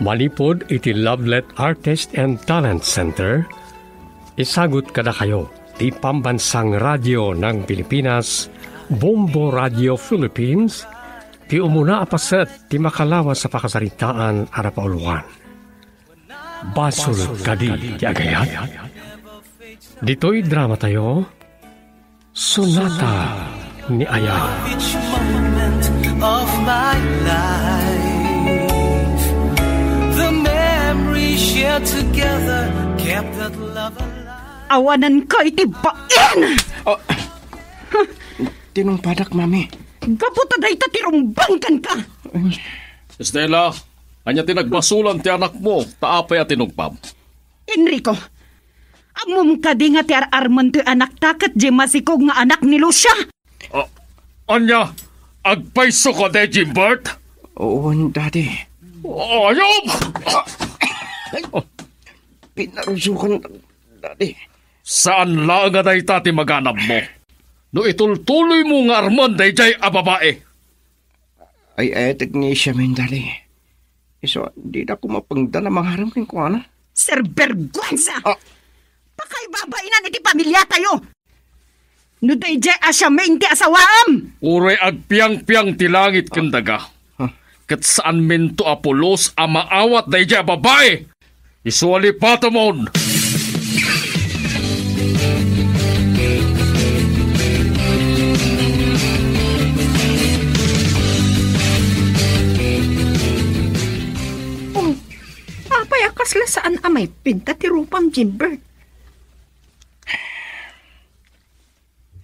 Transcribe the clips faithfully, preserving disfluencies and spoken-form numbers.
Manipud iti Lovelet Artist and Talent Center, isagut kadakayo ti Pambansang Radio ng Pilipinas, Bombo Radio Philippines, ti umuna a paset ti makalawas a pakasaritaan a napauluan. Basol kadi ti agayat? Ditoy drama tayo, Sonata ni Aya. Each moment of my life, the memories shared together kept that love alive. Awanan ka iti bain! Ah, tinungpadak, Mami. Gapu ta dayta ti rumbang kenka. Ay. Estela, ania ti nagbasolan ti anakmo, ta apay a tinungpam? Enrico, ammom kadi nga ti ar-armen toy anakta ket diay masikog nga anak ni Lucia? Ah, ania? Agpayso ka, Day Jimbert? Wen, Daddy. Ayop! Pinarusukan, Daddy. Saan laeng a dayta ti maganabmo no itultuloymo nga armen daydiay a babai. Ay, etek ni Siamin, Daddy. Isu, dida koma pengdan a mangarem kenkuana. Sinvergwensa! Ah. Pakaibabainan iti pamiliatayo! No daydiay a siamin ti asawaem! Uray agpiangpiang ti langit ken daga. Ah. Ket saanminto a pulos a maawat daydiay a babai! Isu a lipatemon! Oh, apay a kasla saan a maipinta ti rupam, Jimbert?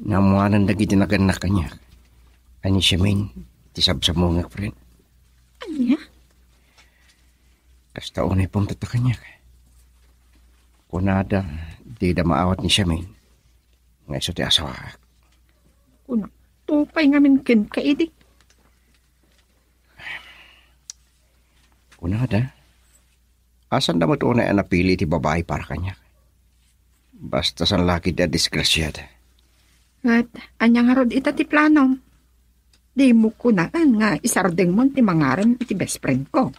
Naammoanan dagiti nagannak kaniak. Ania siamin ti sabsabungek, friend? Ania? Kasta unay pumtata kaniak. Kunada, dida maawat ni siamin nga isu ti asawaak. Kunakto pay ngamin kenka idi. Kunada, asanda met unay a napili ti babai para kaniak. Basta saan la ketdi a disgrasiada. Ket ania ngarud ita ti planom? Dimo kunaen nga isardengmon ti mangarem iti best friend ko.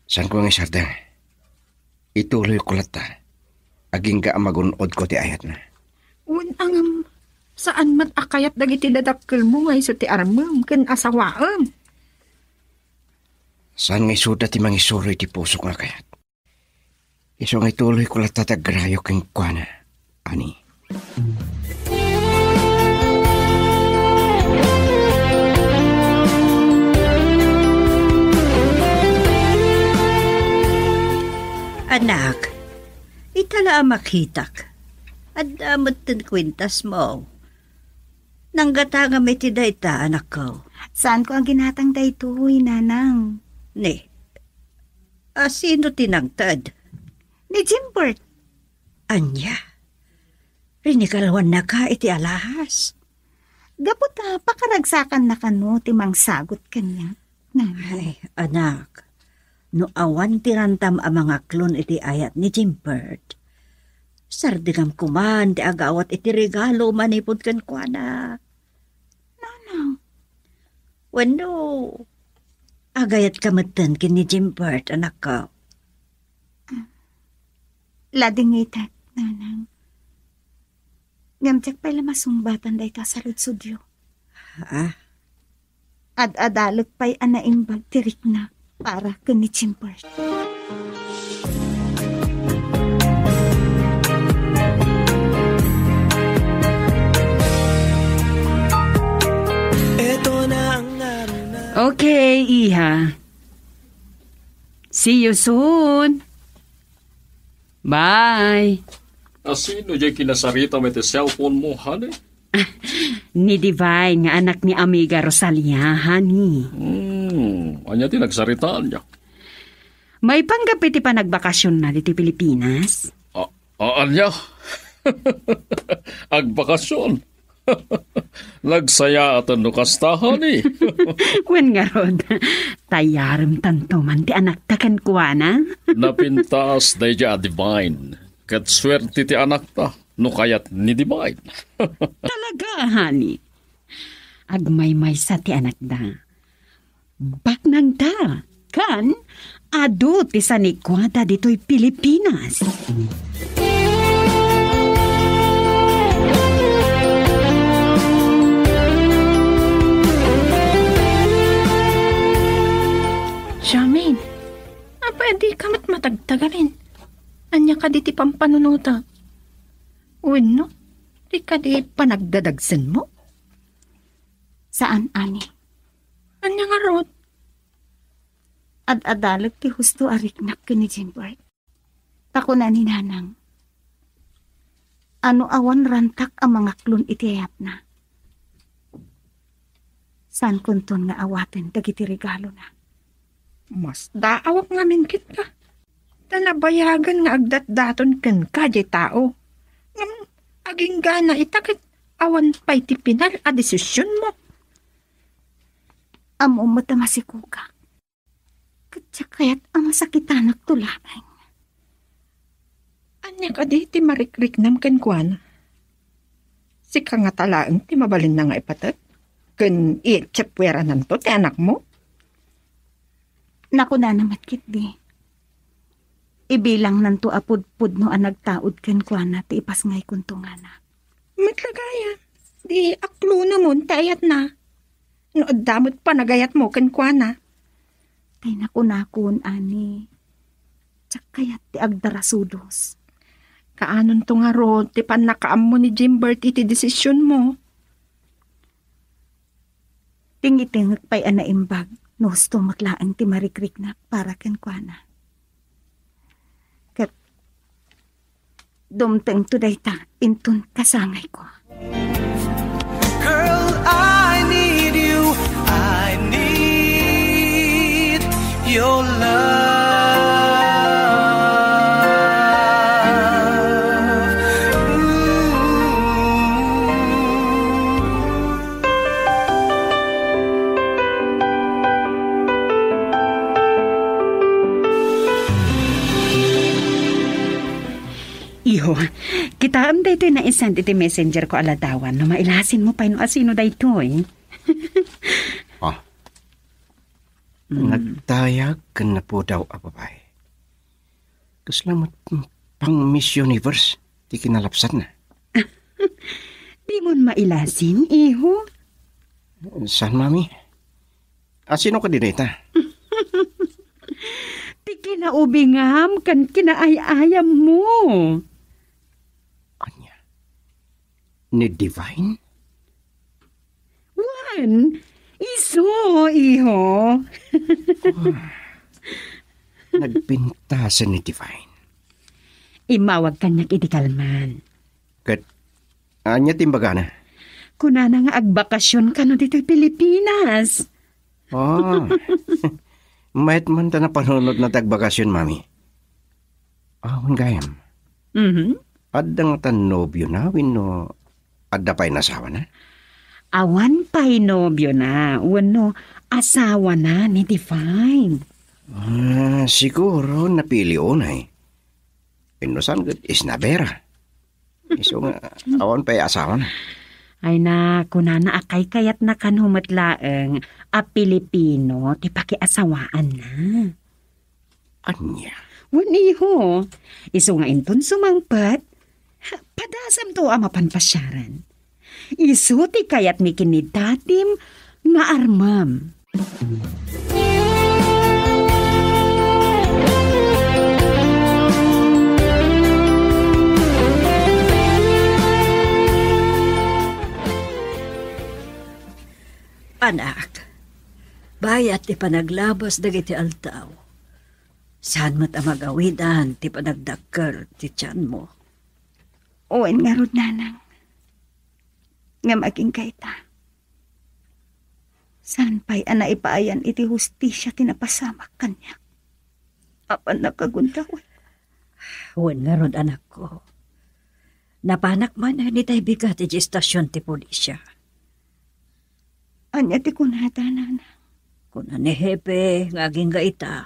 Saanko nga isardeng. Ituloyko latta. Agingga a magun-odko ti ayatna. Wen, ngem, saan met a kayat dagiti dadakkelmo nga isu ti armem ken asawaem? Saan nga isuda ti mangisuro iti pusok nga kayat? Isu nga ituloyko latta ti agrayo kenkuana, ani. Anak, ita la a makitak. Adda metten kuentasmo. Nanggatangam iti dayta, anakko. Saanko a ginatang daytoy, Nanang. Ni, a sino ti nangted? Ni Jimbert. Ania? Rinigaluannaka iti alahas? Gapu ta pakaragsakannaka kano ti mangsagut kaniak, Nanang. Ay, anak, no awan ti rantam a mangaklon iti ayat ni Jimbert, sardengam koman ti agawat iti regalo manipud kenkuana. Nanang. Wenno, agayatka metten ken ni Jimbert, anakko? Ah, ladingitek, Nanang. Ngem diak pay la masungbatan dayta a saludsodyo. Ah? Ad-adalek pay a naimbag ti rikna para ken ni Jimbert. Okay, iha. See you soon. Bye. A sino diay kinasaritam iti cellphone mo, honey? Ni Divine nga anak ni Amiga Rosalia, honey. Hmm, ania ti nagsaritaanyo? Maipanggep iti panagbakasionna ditoy Pilipinas. A-, a-, ania? Agbakasyon? Nagsayaaten no kasta, honey. Wen ngarud, tayarem tanto man ti anakta kenkuana. Napintas daydiay a Divine, ket suerte ti anakta no kayat ni Divine. Talaga, honey. Agmaymaysa ti anakda. Baknangda. Ken adu ti sanikuada ditoy Pilipinas. Charmaine, apay a dika met matagtagamin? Ania kadi ti pampanunotek? Wenno, ti kadi panagdadagsenmo? Saan, Ani. Ania ngarud? Ad-adalek ti husto a riknak ken ni Jimbert. Ta kuna ni Nanang, a no awan rantak a mangaklon iti ayatna, saankonton nga awaten dagiti regalona. Masdaawak ngamin kenka. Ta nabayagen nga agdatdaton kenka diay tao. Ngem aginggana ita ket awan pay ti pinal a desisionmo. Ammom met a masikogak. Ket diak kayat a masakitanakto laeng. Ania kadi ti marikriknam kenkuana? Sika ngata laeng ti mabalinna nga ipatek? Ken iyatsapuerananto ti anakmo? Nakunana met ketdi, ibilangnanto a pudpudno a nagtaud kenkuana ti ipasngaykonto ngana. Met la gayam, di aklonemon ti ayatna. No adda met panagayatmo kenkuana. Tay nakunakon, Ani, diak kayat ti agdarasudos. Kaanonto ngarud ti pannakaammo ni Jimbert iti desisionmo? Tingitengek pay a naimbag no husto met laeng ti marikriknak para kenkuana. Ket dumtengto dayta inton kasangayko. Girl, I need you. I need your love. Ooh. Iho, kitaem daytoy naisend iti messenger ko a ladawan. No mailasinmo pay no asino daytoy. Ah. Mm. Nagdayag ken napudaw a babai. Kasla met pang Miss Universe ti kinalapsanna. Dimon mailasin, iho? Saan, Mami? Asino kadi dayta? Ti kinaubingam ken kinaay-ayammo. Ania? Ni Divine? Wen, isu, iho. Ah, nagpintas ni Divine. Immawag kaniak idi kalman. Ket ania ti imbagana? Kunana nga agbakasyon kano ditoy Pilipinas. Ah. Mayat man ta napanunotna ti agbakasyon, Mami. Awan gayam. Mhm. Adda ngata nobiona wenno adda pay nasawana? Awan pay nobiona wenno asawana ni Divine. Ah, siguro napili unay. Inno saan ket isnabera. Isu nga awan pay asawana. Ay na, kunana a kaykayatna kano met laeng a Pilipino ti pakiasawaanna. Ania? Wen, iho, isu nga inton sumangpet, padasamto a mapan pasiaren. Isu ti kayatmi ken ni datim nga armem. Anak, bayat ti panaglabas dagiti aldaw. Saan met a magawidan ti panagdakkel ti tianmo. Wen ngarud, nanang. Ngem agingga ita, saan pay a naipaayan iti hustisia ti napasamak kaniak. Apan nakagundaway. Wen ngarud, anakko. Napanak manen itay bigat iti estasion ti polisia. Ania ti kunada, nana? Kuna ni Hepe nga agingga ita,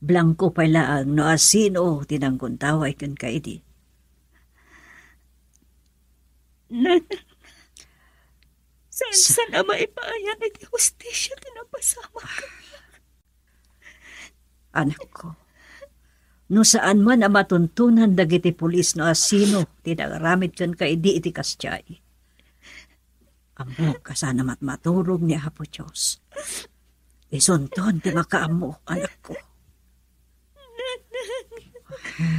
blangko pay laeng no asino ti nanggundaway kenka idi. Nana, saan, saan a maipaayat iti hustisia ti napasamak kaniak? Anakko, no saan man a matuntunan dagiti pulis no asino ti nangaramid kenka idi iti kasdiay, ammok a saan a matmaturog ni Apo Dios. Isunton ti makaammo, anakko.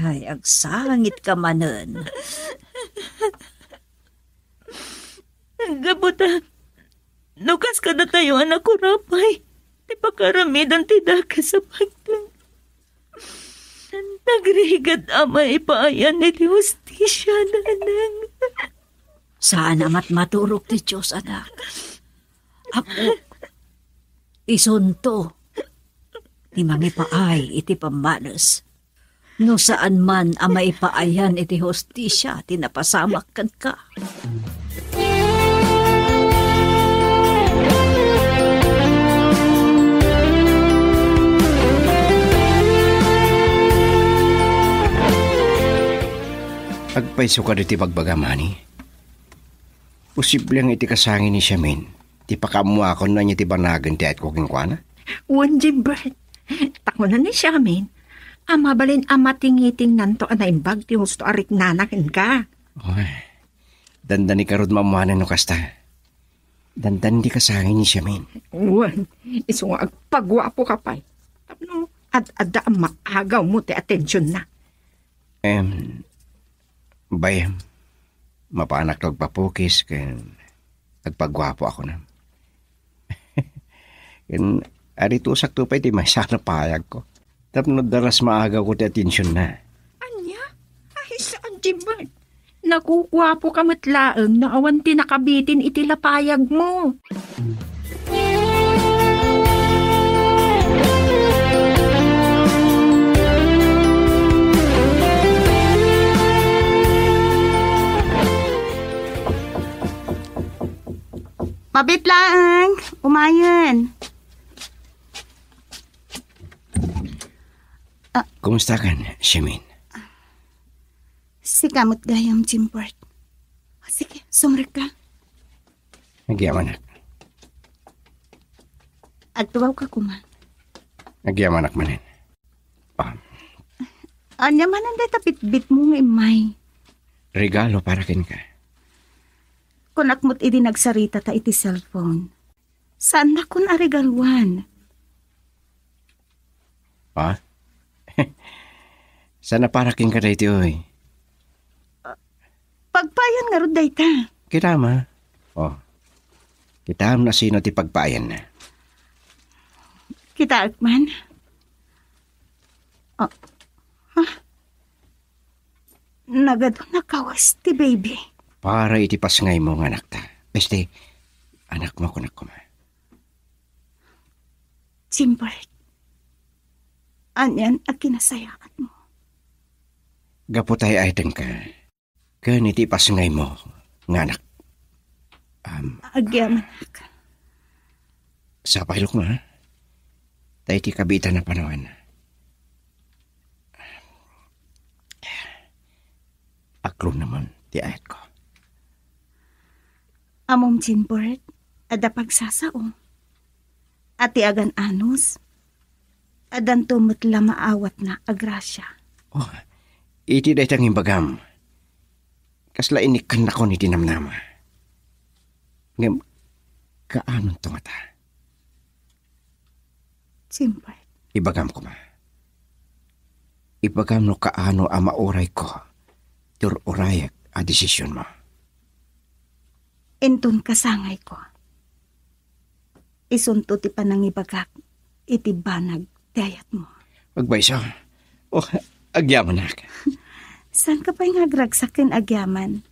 Ay, agsangitka manen. Gapu ta, no kas kadatayo a nakurapay, ti pakaramidan ti dakes a pagteng. Nagrigat a maipaayan iti hustisia, nanang. Saan a matmaturog ti Dios, anak. Apo, isunto ti mangipaay iti pammales. No saan man a maipaayan iti hustisia ti napasamak kenka. Agpayso kadi ti bagbagam, honey? Posible nga iti kasangay ni Siamin ti pakaammuakon no ania ti banagen ti ayatko kenkuana? Wen, Jimbert. Ta kuna ni Siamin a mabalin a matingitingnanto a naimbag ti husto a riknana kenka. Oy, dandani karud maammuanan no kasta. Dandani ti kasangay ni Siamin. Wen, isu nga agpaguapoka pay. Tapno ad-adda a maagawmo ti atensionna. Em, bay, mapanak agpapukis ken agpaguapo ako na. Ken aritusakto pay ti maysa a payagko. Tapno daras maagawko ti atensionna. Ania? Ay, saan, Jimbert. Naguguapoka met laeng no awan ti nakabitin iti lapayagmo. Mabit laeng, umayen. Ah. Kumusta kan, Siamin? Sika met gayam, Jimbert. Sige, sumrekka. Agyamanak. Agtugawka koma. Agyamanak manen. Ah. Ania manen dayta bitbitmo nga immay? Regalo para kenka. Kunak met idi nagsaritata iti cellphone. Saannakon a regaluan. Ha? Saan a para kenka daytoy? Pagpaayan ngarud dayta. Kitam, a. Oh. Kitam no sino ti pagpaayanna. Kitaek man. Oh. Ha? Nagadu na kawes ti baby. Para iti pasngaymo nga anakta. Este, anakmo kunak koma. Jimbert, anian a kinasayaatmo? Gapu ta ay-ayatenka. Ken iti pasngaymo nga anak. Am, Agyamanak. Sapay, Lukma, ha? Ta iti kabiitan a panawen, aklonamon ti ayatko. Ammom, Jimbert, adda pagsasao. A ti agan-anos, addanto met la maawatna a grasia. Oh, iti dayta nga imbagam, kasla inikkannakon iti namnama. Ngem, kaanonto ngata? Jimbert. Ibagam koma. Ibagam no kaano a maurayko ti ur-urayek a desisionmo. Inton kasangayko, isunto ti panangibagak iti banag ti ayatmo. Agpayso. Oh, agyamanak. Saanka pay nga agragsak ken agyaman?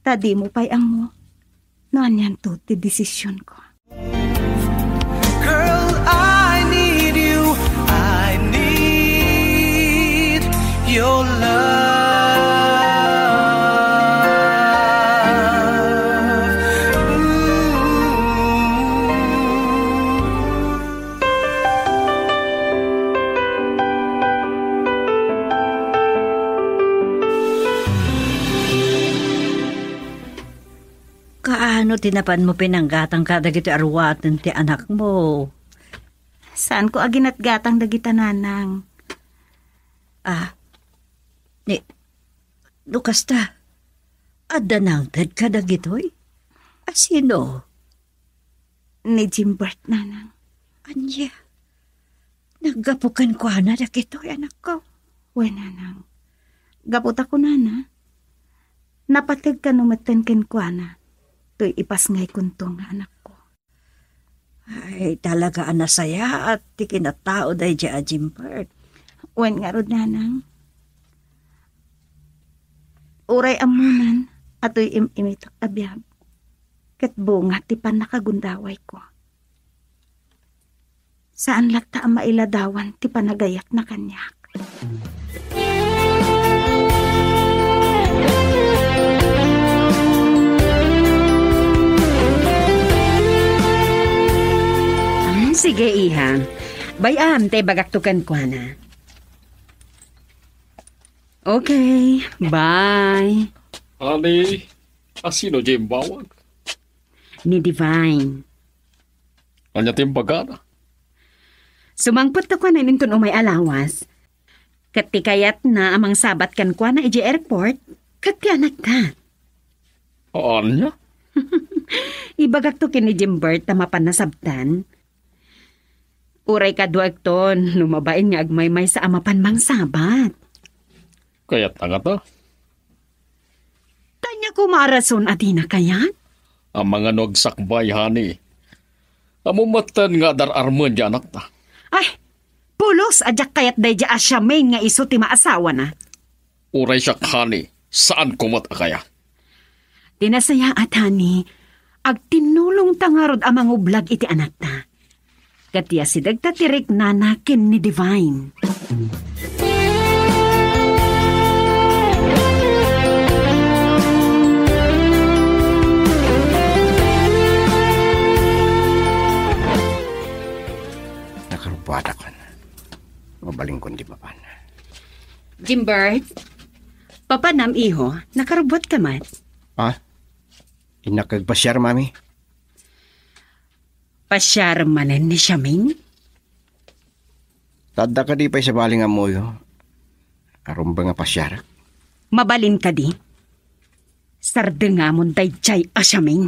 Ta dimo pay ammo no anianto ti desisionko. Girl, I need you. I need your love. Ooh. Kaano ti napanmo pinanggatang kadagiti aruaten ti anakmo? Saanko a ginatgatang dagita, nanang. Ah, ni, no kasta, adda nangted kadagitoy? A sino? Ni Jimbert, nanang. Ania? Naggapu kenkuana dagitoy, anakko? Wen, nanang. Gapu ta kunana, napateg kano metten kenkuana, toy ipasngaykonto nga anakko. Ay, talaga a nasayaat ti kinatao daydiay a Jimbert. Wen ngarud, nanang. Uray ammonan, atoy im-imitak a biag. Ket bunga ti pannakagundawayko. Saan latta a mailadawan ti panagayatna kaniak. Hmm, sige, iha. Bay-am ta ibagakto kenkuana. Okay, bye. Ani, a sino diay imbawag? Ni Divine. Ania ti imbagana? Sumangpet ta kuana inton umay a lawas. Ket ti kayatna a mangsabat kenkuana idiay airport, ket ti anakta. Ania? Ibagakto ken ni Jimbert ta mapan nasabtan. Uray kaduakton no mabain nga agmaymaysa a mapan mangsabat. Kayatna ngata? Ania koma a rason a dina kayat? Amangan no agsakbay, honey. Ammom metten nga adar-armen diay anakta. Ay, pulos a diak kayat daydiay a siamin nga isu ti maasawana. Uray siak, honey, saanko met a kayat. Ti nasayaat, honey, agtinnulongta ngarud a mangublag iti anakta. Ket yasidegta ti riknana ken ni Divine. Nakarubbuatakon. Mabalinkon ti mapan. Jimbert, papanam, iho, nakarubbuatka met? Ah? Innak agpasiar, Mami? Pasiar manen ni Siamin? Ta adda kadi pay sabali nga ammoyo? Arumbeng a pasiarak. Mabalin kadi? Sardengamon daydiay a Siamin.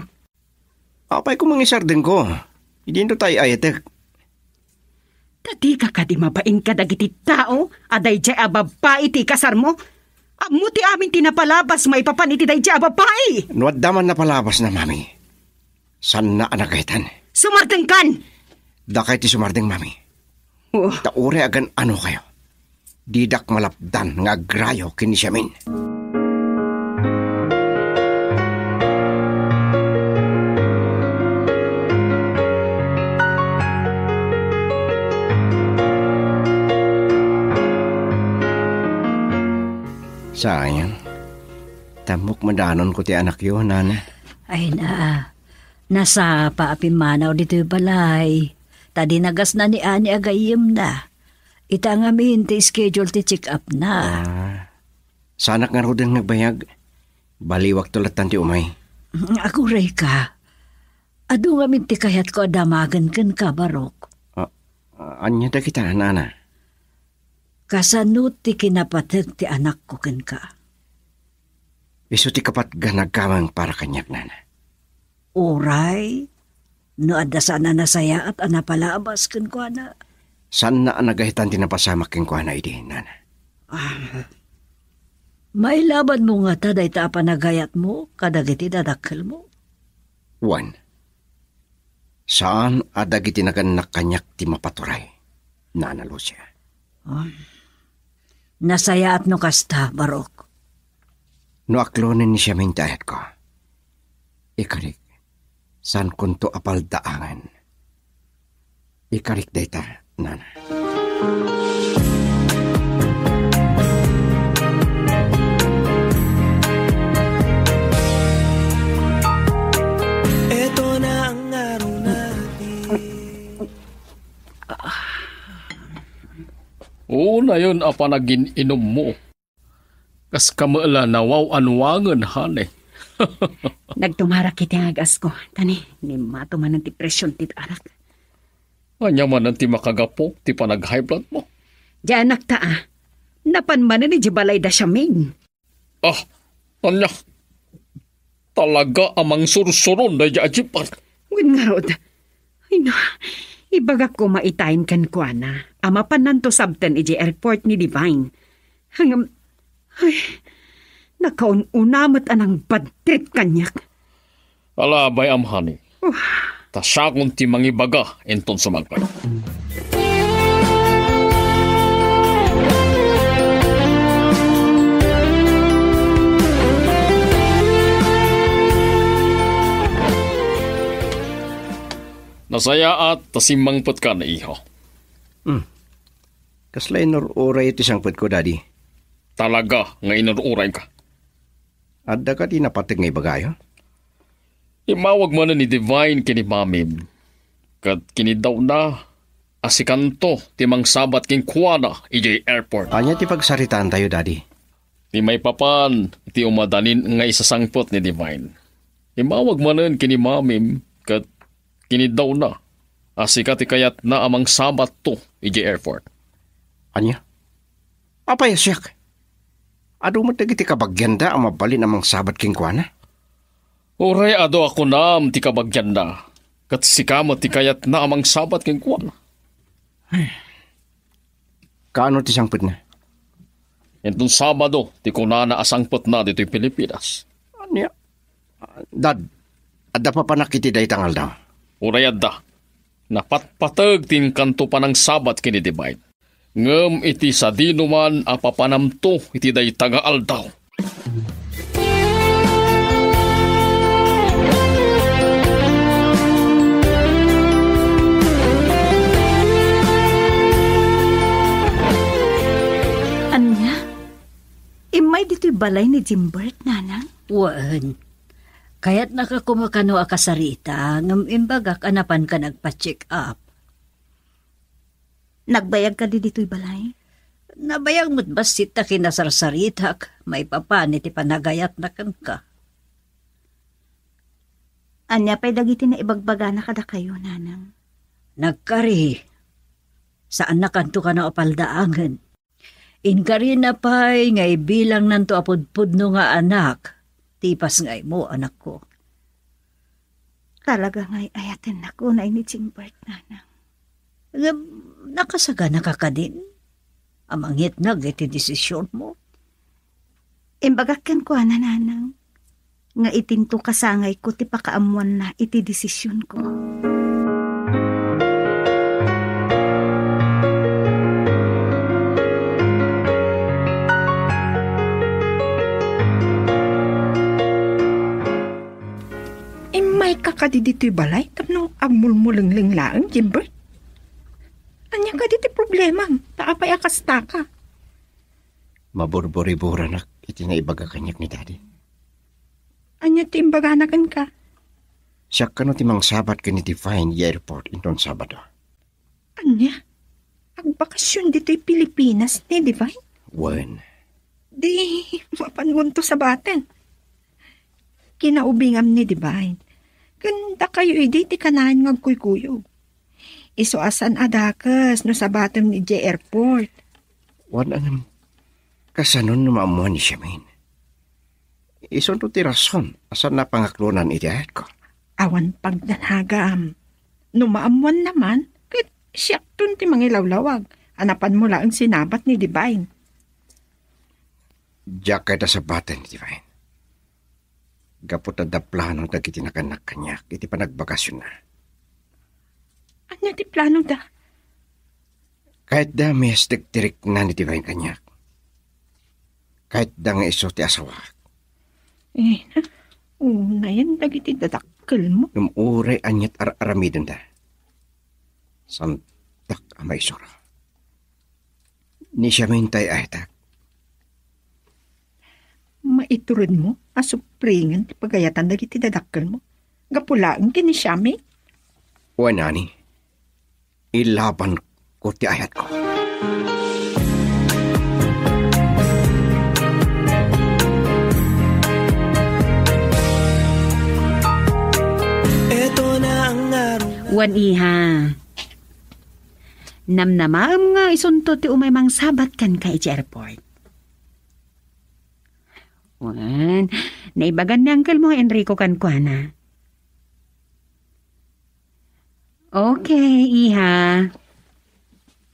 Apay koma nga isardengko? Idinto ta ay-ayatek. Ta dika kadi mabain kadagiti tao a daydiay a babbai ti ikasarmo? Ammo ti amin ti napalabas maipapan iti daydiay a babbai. No adda man napalabasna, Mami, saanna a nagahetan. Sumardengkan! Dakay ti sumardeng, Mami. Oh. Ta uray agan-anokayo, didak malapdan nga agrayo ken ni Siamin. Sayang. Tammok madanonko ti anakyo, Nana. Ay na, nasapa a pimmanaw ditoy balay. Ta dinagasna ni Ani a gayyemna. Ita ngamin ti schedule ti check-up na. Ah, saanak ngaruden nga agbayag. Baliwakto lattan ti umay. Agurayka. Adu ngamin ti kayatko a damagen kenka, Barok. Ah, ah, ania dagita, Nana? Kasano ti kinapateg ti anakko kenka? Isu ti kapatgan a gameng para kaniak, Nana. Uray, no adda saan a nasayaat a napalabas kenkuana. Saanna a nagahetan ti napasamak kenkuana idi, Nana. Ah, mailabanmo ngata dayta a panagayatmo kadagiti dadakkelmo? Wen, saan a dagiti nagannak kaniak ti mapaturay, Nana Lucia. Ah, nasayaat no kasta, Barok. No aklonen ni Siamin ti ayatko, ikarik, saankonto a paldaangen. Ikarik dayta, Nana. Eto na ang araw natin. Unayon a panagin-inummo. Kas kamela nawaw-anuangen, honey. Nagtumarak iti agas-asko. Tani, ni mato manen ti presyon ti arak. Ania manen ti makagapu ti panag-high blood mo? Diay anakta, a. Napan manen idiay balay da Siamin. Ah, ania? Talaga a mangsursuron daydiay a Jimber. Wen ngarud, ay no, ibagak koma itayen kenkuana a mapannanto sabten idiay airport ni Divine. Ngem, ay, nakaun-una met a nangbadtrip kaniak. Ala, bay-am, honey. Oh. Ta siakon ti mangibaga inton sumangpet. Nasayaat ta simmangpetka, iho. Hmm. Kasla inur-uray ti sangpetko, Daddy. Talaga nga inur-urayka. Adda kadi napateg nga ibagayo? Immawag manen ni Divine ken ni Mamim, ket kiniddawna a sikanto ti mangsabat kenkuana idiay airport. Ania ti pagsaritaantayo, Daddy? Ti maipapan iti umadanin nga isasangpet ni Divine, immawag manen ken ni Mamim ket kiniddawna a sika ti kayatna a mangsabatto idiay airport. Ania? Apay a siak? Adu met dagiti kabagianda a mabalin a mangsabat kenkuana? Uray adu a kunam ti kabagianda, ket sika met ti kayatna a mangsabat kenkuana. Kaano ti sangpetna? Inton Sabado ti kunana a sangpetna ditoy Pilipinas. Ania? Dad, adda papanak iti dayta nga aldaw? Uray adda. Napatpateg ti inkanto panangsabat ken ni Divine. Ngem iti sadinoman a papanamto iti dayta nga aldaw. Ania? Immay ditoy balay ni Jimbert, nanang? Wen. Kayatnaka koma kano a kasarita, ngem imbagak a napanka nagpa-check up. Nagbayag kadi ditoy balay? Nabayag met bassit ta kinasarsaritak, maipapan iti panagayatna kenka. Ania pay dagiti naibagbagana kadakayo, nanang? Nagkari. Saannakanto kano a paldaangen. Inkarina pay nga ibilangnanto a pudpudno nga anak ti ipasngaymo, anakko. Talaga nga ay-ayatennak unay ni Jimbert, nanang. Ngem, nakasaganaka kadin a mangitnag iti desisionmo? Imbagak kenkuana, nanang, nga itinto kasangayko ti pakaammoanna iti desisionko. Immayka kadi ditoy balay tapno agmulmulengleng laeng, Jimbert? Ania kadi ti problemam? Ta apay a kastaka? Maburburiburanak iti naibaga kaniak ni Daddy. Ania ti imbagana kenka? Siak kano ti mangsabat ken ni Divine idiay airport inton Sabado. Ania? Agbakasyon ditoy Pilipinas ni Divine? Wen. Di, mapanmonto sabaten. Kinaubingam ni Divine. Ken dakayo idi ti kanayon nga agkuykuyog. Isu a saan a dakes no sabatem idiay airport. Wen, ngem kasano no maammoan ni Siamin? Isunto ti rason a saan a pangaklonan iti ayatko. Awan pagdanagam. No maammoanna man, ket siakton ti mangilawlawag a napanmo laeng sinabat ni Divine. Diak kayat a sabaten ni Divine. Gapu ta adda plano dagiti nagannak kaniak iti panagbakasyonna. Ania ti planoda? Kayatda a mayasdek ti rikna ni Divine kaniak. Kayatda nga isu ti asawak. Eh, unayen dagiti dadakkelmo. Ngem uray aniat ar-aramidenda, saandak a maisuro. Ni Siamin ti ay-ayatak. Maituredmo a supringen ti pagayatan dagiti dadakkelmo gapu laeng ken ni Siamin? Wen, honey. Ilabanko ti ayatko. Wen, iha. Namnamaem nga isunto ti umay mangsabat kenka iti airport. Wen, naibagan ni uncle mo nga Enrico kenkuana. Okay, iha.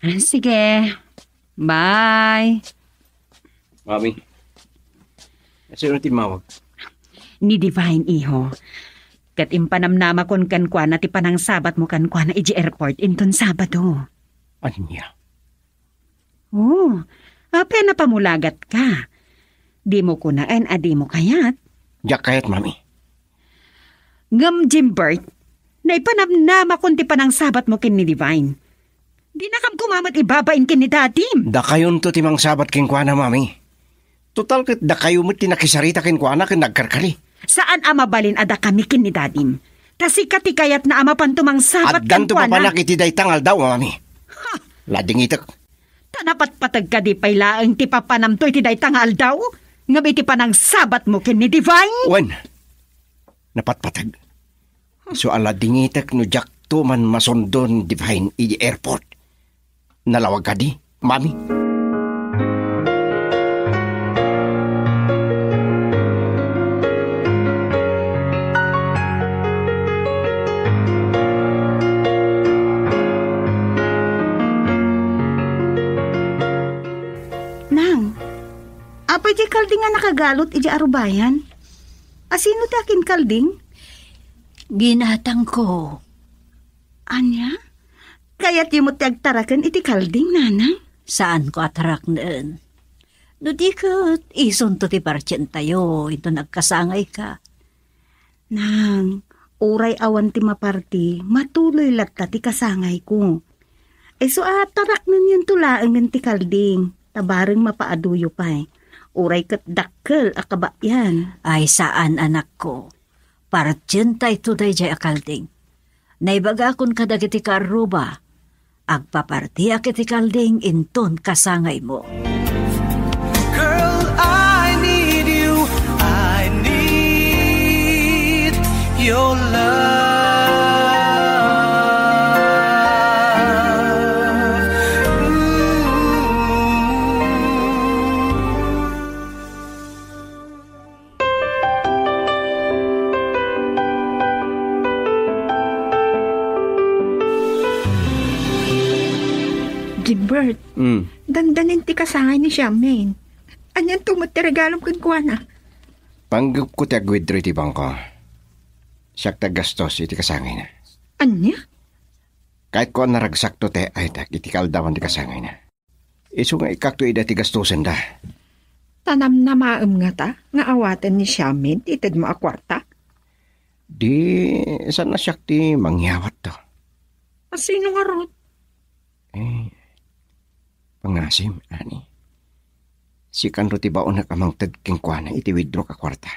Ah, sige. Bye. Mami, sino ti mawag? Ni Divine, iho. Ket impanamnamakon kenkuana ti panangsabatmo kenkuana iti airport inton Sabado. Ania? Oh, apay a napamulagat ka? Dimo kunaen a dimo kayat? Diak kayat, Mami. Ngem, Jimbert, naipanamnamakon ti panangsabatmo ken ni Divine. Dinakam koma met ibabain ken ni Dadim. Dakayonto ti mangsabat kenkuana, Mami. Total ket dakayo met ti nakisarita kenkuana ken nagkarkari. Saan a mabalin a dakami ken ni Dadim. Ta sika ti kayatna a mapanto mangsabat kenkuana. Addanto papanak iti dayta nga aldaw, Mami. Ha! Ladingitek. Ta napatpateg kadi pay laeng ti papanamto iti dayta nga aldaw? Ngem iti panangsabatmo ken ni Divine? Wen, napatpateg. Isu a ladingitek no diakto man masundo ni Divine iti airport. Nalawag kadi, Mami? Nang, apay ti kalding a nakagalot iti arubayan? Asino ti akinkalding? Ginatangko. Ania? Kayatyo met ti agtaraken iti kalding, nanang? Saanko a taraknen. No di ket isunto ti partientayo inton agkasangayka. Nang, uray awan ti maparti, matuloy latta ti kasangayko. Isu a taraknenyon to laengen ti kalding, ta bareng mapaaduyo pay. Uray ket dakkel a kabayan. Ay saan, anakko. Partientayto daydiay a kalding. Naibagakon kadagiti kaarruba, agpapartiak iti kalding inton kasangaymo. Girl, I need you. I need your love. Ooh. Gilbert, mm, dandanin ti kasangay ni Charmaine. Anianto met ti regalom kenkuana? Panggepko ti agwidro iti bangko. Siak ti aggastos iti kasangayna. Ania? Kayatko a naragsakto ti ay-aytek iti kaaldawan ti kasangayna. Isu nga ikkakto ida ti gastosenda. Ta namnamaem ngata nga awaten ni Charmaine ti itedmo a kuarta? Di, saan a siak ti mangyawatto. A sino ngarud? Eh, pangasim, Ani. Sikanto ti baonek a mangted kenkuana iti withdrawk a kuarta.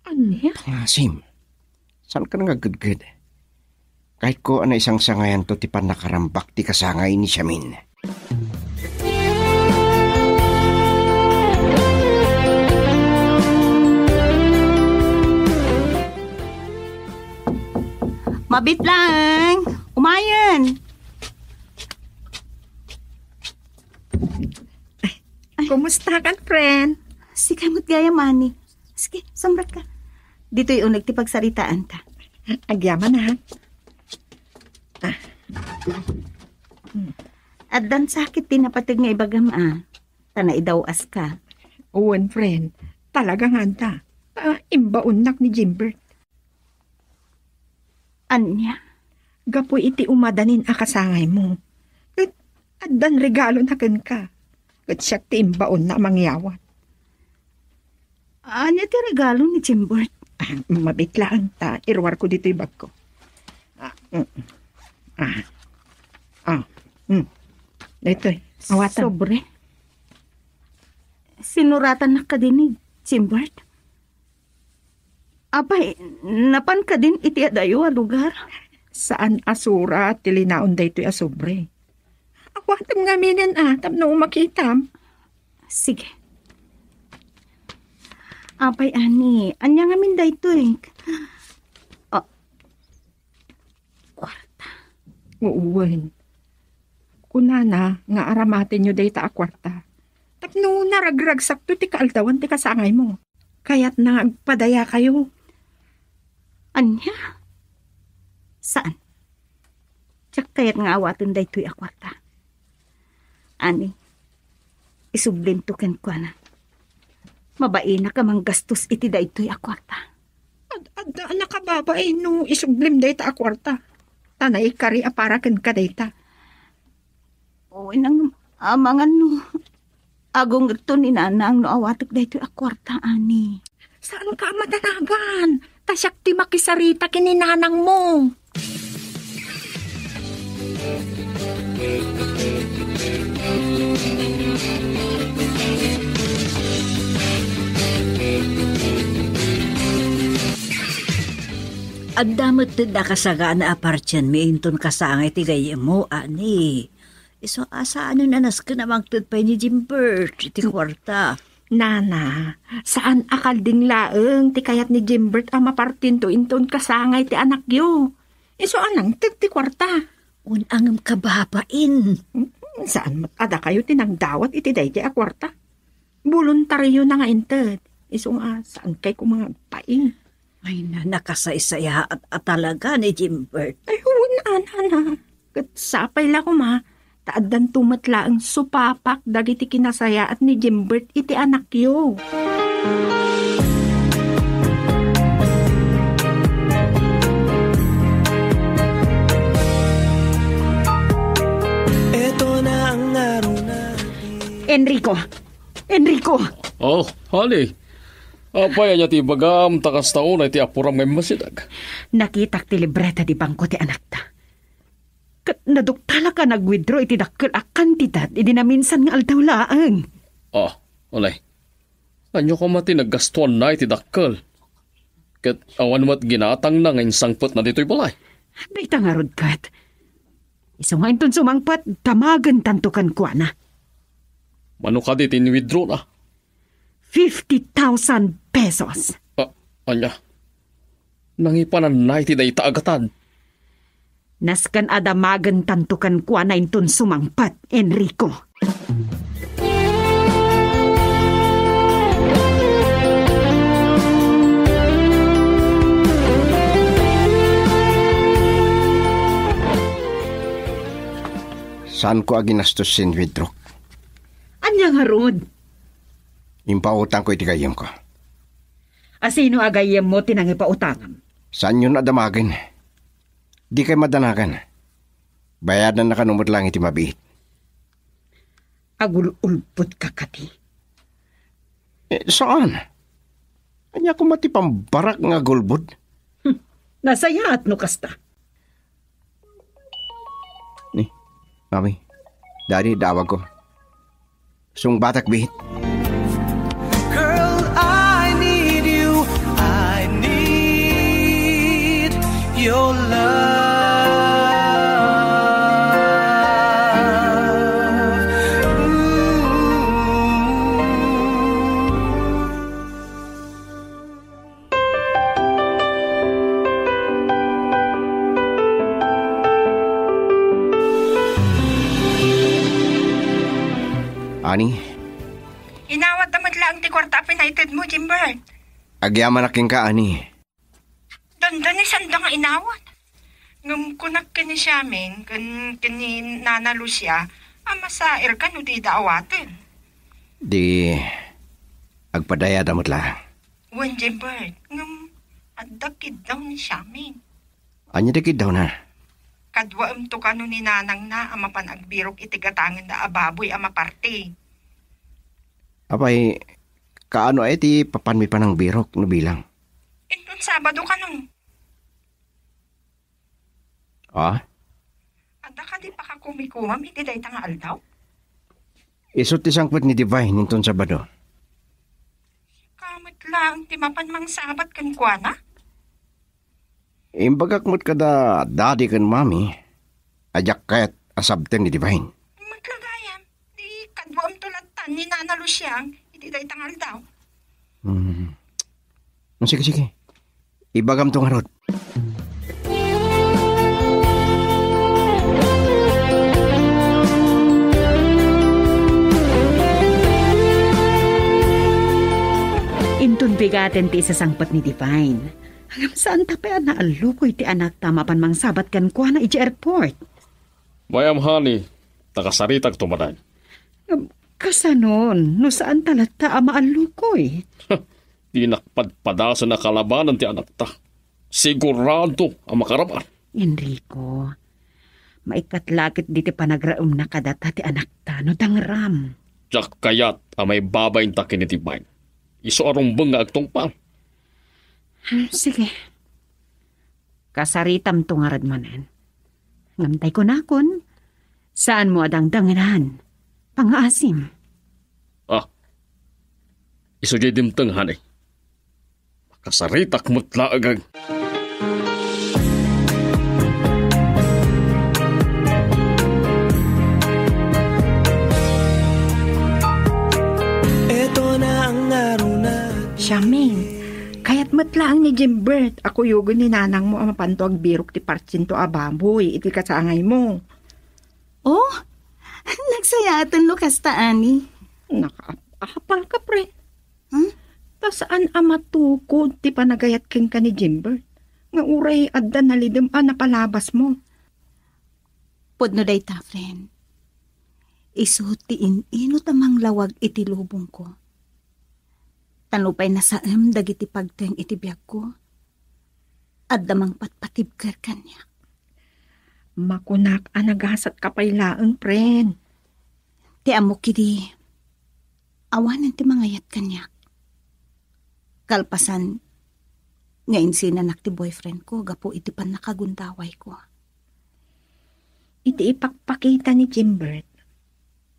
Ania? Pangasim. Saanka nga agdagdagit. Kayatko a naisangsangayanto ti pannakarambak ti kasangay ni Charmaine. Mabit laeng. Umayen. Kumusta kan, friend? Sika met gayam, Ani. Sige, sumrek ka. Ditoy uneg ti pagsaritaanta. Agyaman, ha? Ah. Hmm. Addan sakit ti napateg nga ibagam, a. Ta naidaw-as ka. Wen, friend. Talaga nga adda. Ah, imbaonnak ni Jimbert. Ania? Gapu iti umadanin a kasangaymo. Ket addan regalona kenka. Ket siak ti imbaonna a mangyawat. Ania ti regalo ni Jimbert? Ah, mabit laeng ta iruarko ditoy bagko. Ah, mm, mm. Ah. Ah, mm. Daytoy, awatam. Sobre? Sinuratannak kadi ni Jimbert? Apay, napan kadin iti adayo a lugar? Saan a sura ti linaon daytoy a sobre. Awatem ngaminen a, tapno makitam. Sige. Apay, Ani, ania ngamin daytoy? Ah, kuarta. Wen. Kunana nga aramatenyo dayta a kuarta. Tapno naragragsakto ti kaaldawan ti kasangaymo. Kayatna nga agpadayakayo. Ania? Saan? Diak kayat nga awaten daytoy a kuarta. Ani, isublimto kenkuana. Mabainak a manggastos iti daytoy a kuarta. Ad-, adda a nakababain no isublim dayta a kuarta. Ta naikari a para kenka dayta. Wen, amangan no agungetto ni Nanang no awatek daytoy a kuarta, Ani. Saanka a madanagan? Ta siak ti makisarita ken ni Nanangmo. Adda met ti nakasagana a partienmi inton kasangay ti gayyemmo, Ani. Isu a saanen a nasken a mangted pay ni Jimbert iti kuarta. Nana, saan a kalding laeng ti kayat ni Jimbert a mapartinto inton kasangay ti anakyo. Isu a nangted ti kuarta. Wen, ngem kababain. Mm, saan met a dakayo ti nangdawat iti daydiay a kuarta? Boluntario na nga inted. Isu nga, saan kay koma agpaing? Ay, na, nakasaysayaat a talaga ni Jimbert. Ay, wen a, Nana. Ket sapay la koma, ta addanto met laeng supapak dagiti kinasayaat ni Jimbert iti anakyo. Enrico! Enrico! Oh, honey. Apay ania ti ibagam, ta kasta unay ti apuram nga immasideg? Nakitak ti libreta di bangko ti anakta. Ket naduktalak a nag-withdraw iti dakkel a kantidat idi naminsan nga aldaw laeng. Ah, unay. Ania koma ti naggastuanna iti dakkel? Ket awan met ginatangna nga insangpetna ditoy balay. Dayta ngarud ket. Isu nga inton sumangpet, damagentanto kenkuana. Mano kadi ti in-withdrawna? Fifty thousand pesos. Ah, ania? Nangipananna iti dayta a gatad? Nasken a damagentanto kenkuana inton sumangpet, Enrico. Saanko a ginastos ti in-withdrawk. Ania ngarud? Impautangko iti gayyemko. A sino a gayyemmo ti nangipautangam? Saanyon a damagen. Dikay madanagan. Bayadanna kano met laeng iti mabiit. Agul-ulbodka kadi? Eh, saan? Ania koma ti pambarak nga agulbod? Hmm, nasayaat no kasta. Ni, Mami, Daddy, dawagko. Sungbatak, bihit. Girl, I need you. I need your love. Ooh. Ani? Inawatda met laeng ti kuarta a pinaytedmo, Jimbert. Agyamanak kenka, Ani. Dandani sanda nga inawat. Ngem kunak ken ni Siaming ken ken ni Nana Lucia a masairka no dida awaten. Di agpadayada met laeng. Wen, Jimbert, ngem adda kiddaw ni Siaming. Ania ti kiddawna? Kaduaemto kano ni nanangna a mapan agbirok iti gatangenda a baboy a maparti. Apay, kaano aya ti papanmi panangbirok no bilang? Inton Sabado kano. Ah? Adda kadi pakakumikumam iti dayta nga aldaw? Isu ti sangpet ni Divine inton Sabado. Sika met laeng ti mapan mangsabat kenkuana? Imbagak met kada Daddy ken Mommy a diak kayat a sabten ni Divine. Met la gayam, di kaduamto lattan ni Nana Lucia iti dayta nga aldaw. Hmm. Sige, sige. Ibagamto ngarud. Bigaten ti isasangpet ni Divine. Ngem saanta pay a naallukoy ti anakta mapan mangsabat kenkuana idiay airport. Mayam, honey, ta kasaritakto manen. Ngem kasanon no saanta latta a maallukoy? Dinak padpadasen a kalabanan ti anakta. Sigurado a makaraman. Enrico, maikkat la ket diti panagraemna kadata ti anakta no dangram. Diak kayat a maibabainta ken ni Divine. Isu a rumbeng nga agtungpal. Hmm, sige. Kasaritamto ngarud manen. Ngem tay kunakon, saanmo a dangdangenan. Pangngaasim. Ah, isu diay dimteng, honey. Makasaritak met laeng. Charmaine, kayat met laeng ni Jimbert a kuyogen ni nanangmo a mapanto agbirok ti partsento a baboy iti kasangaymo. Oh, nagsayaaten no kasta, ani? Nakaap-apal ka, pre. Hmm? Ta saan a matukod ti panagayat kenka ni Jimbert nga uray adda nalidem a napalabasmo. Pudno dayta, friend. Isu ti in-inut a manglawag iti lubongko. Ta nupay nasaem dagiti pagteng iti biagko, adda mangpatpatibker kaniak. Makunak a nagasatka pay laeng, friend. Ti ammok idi, awanen ti mangayat kaniak. Kalpasan nga insinanak ti boyfriend ko gapu iti pannakagundawayko. Iti ipakpakita ni Jimbert,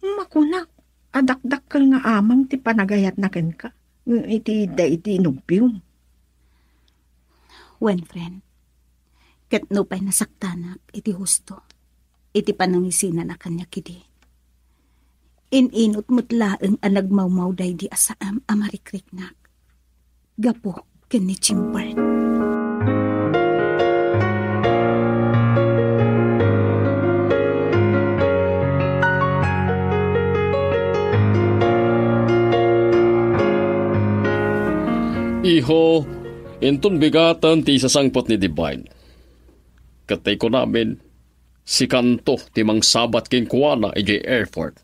makunak a dakdakkel nga amang ti panagayatna kenka, ngem iti daydi nobiom. Wen, friend, ket nupay nasaktanak iti husto, iti panangisinanak kaniak idi, in-inut met laeng a nagmawmaw daydi a saem a marikriknak gapu ken ni Jimbert. Iho, inton bigaten ti isasangpet ni Divine. Ket tay kunamin, sikanto ti mangsabat kenkuana idiay airport.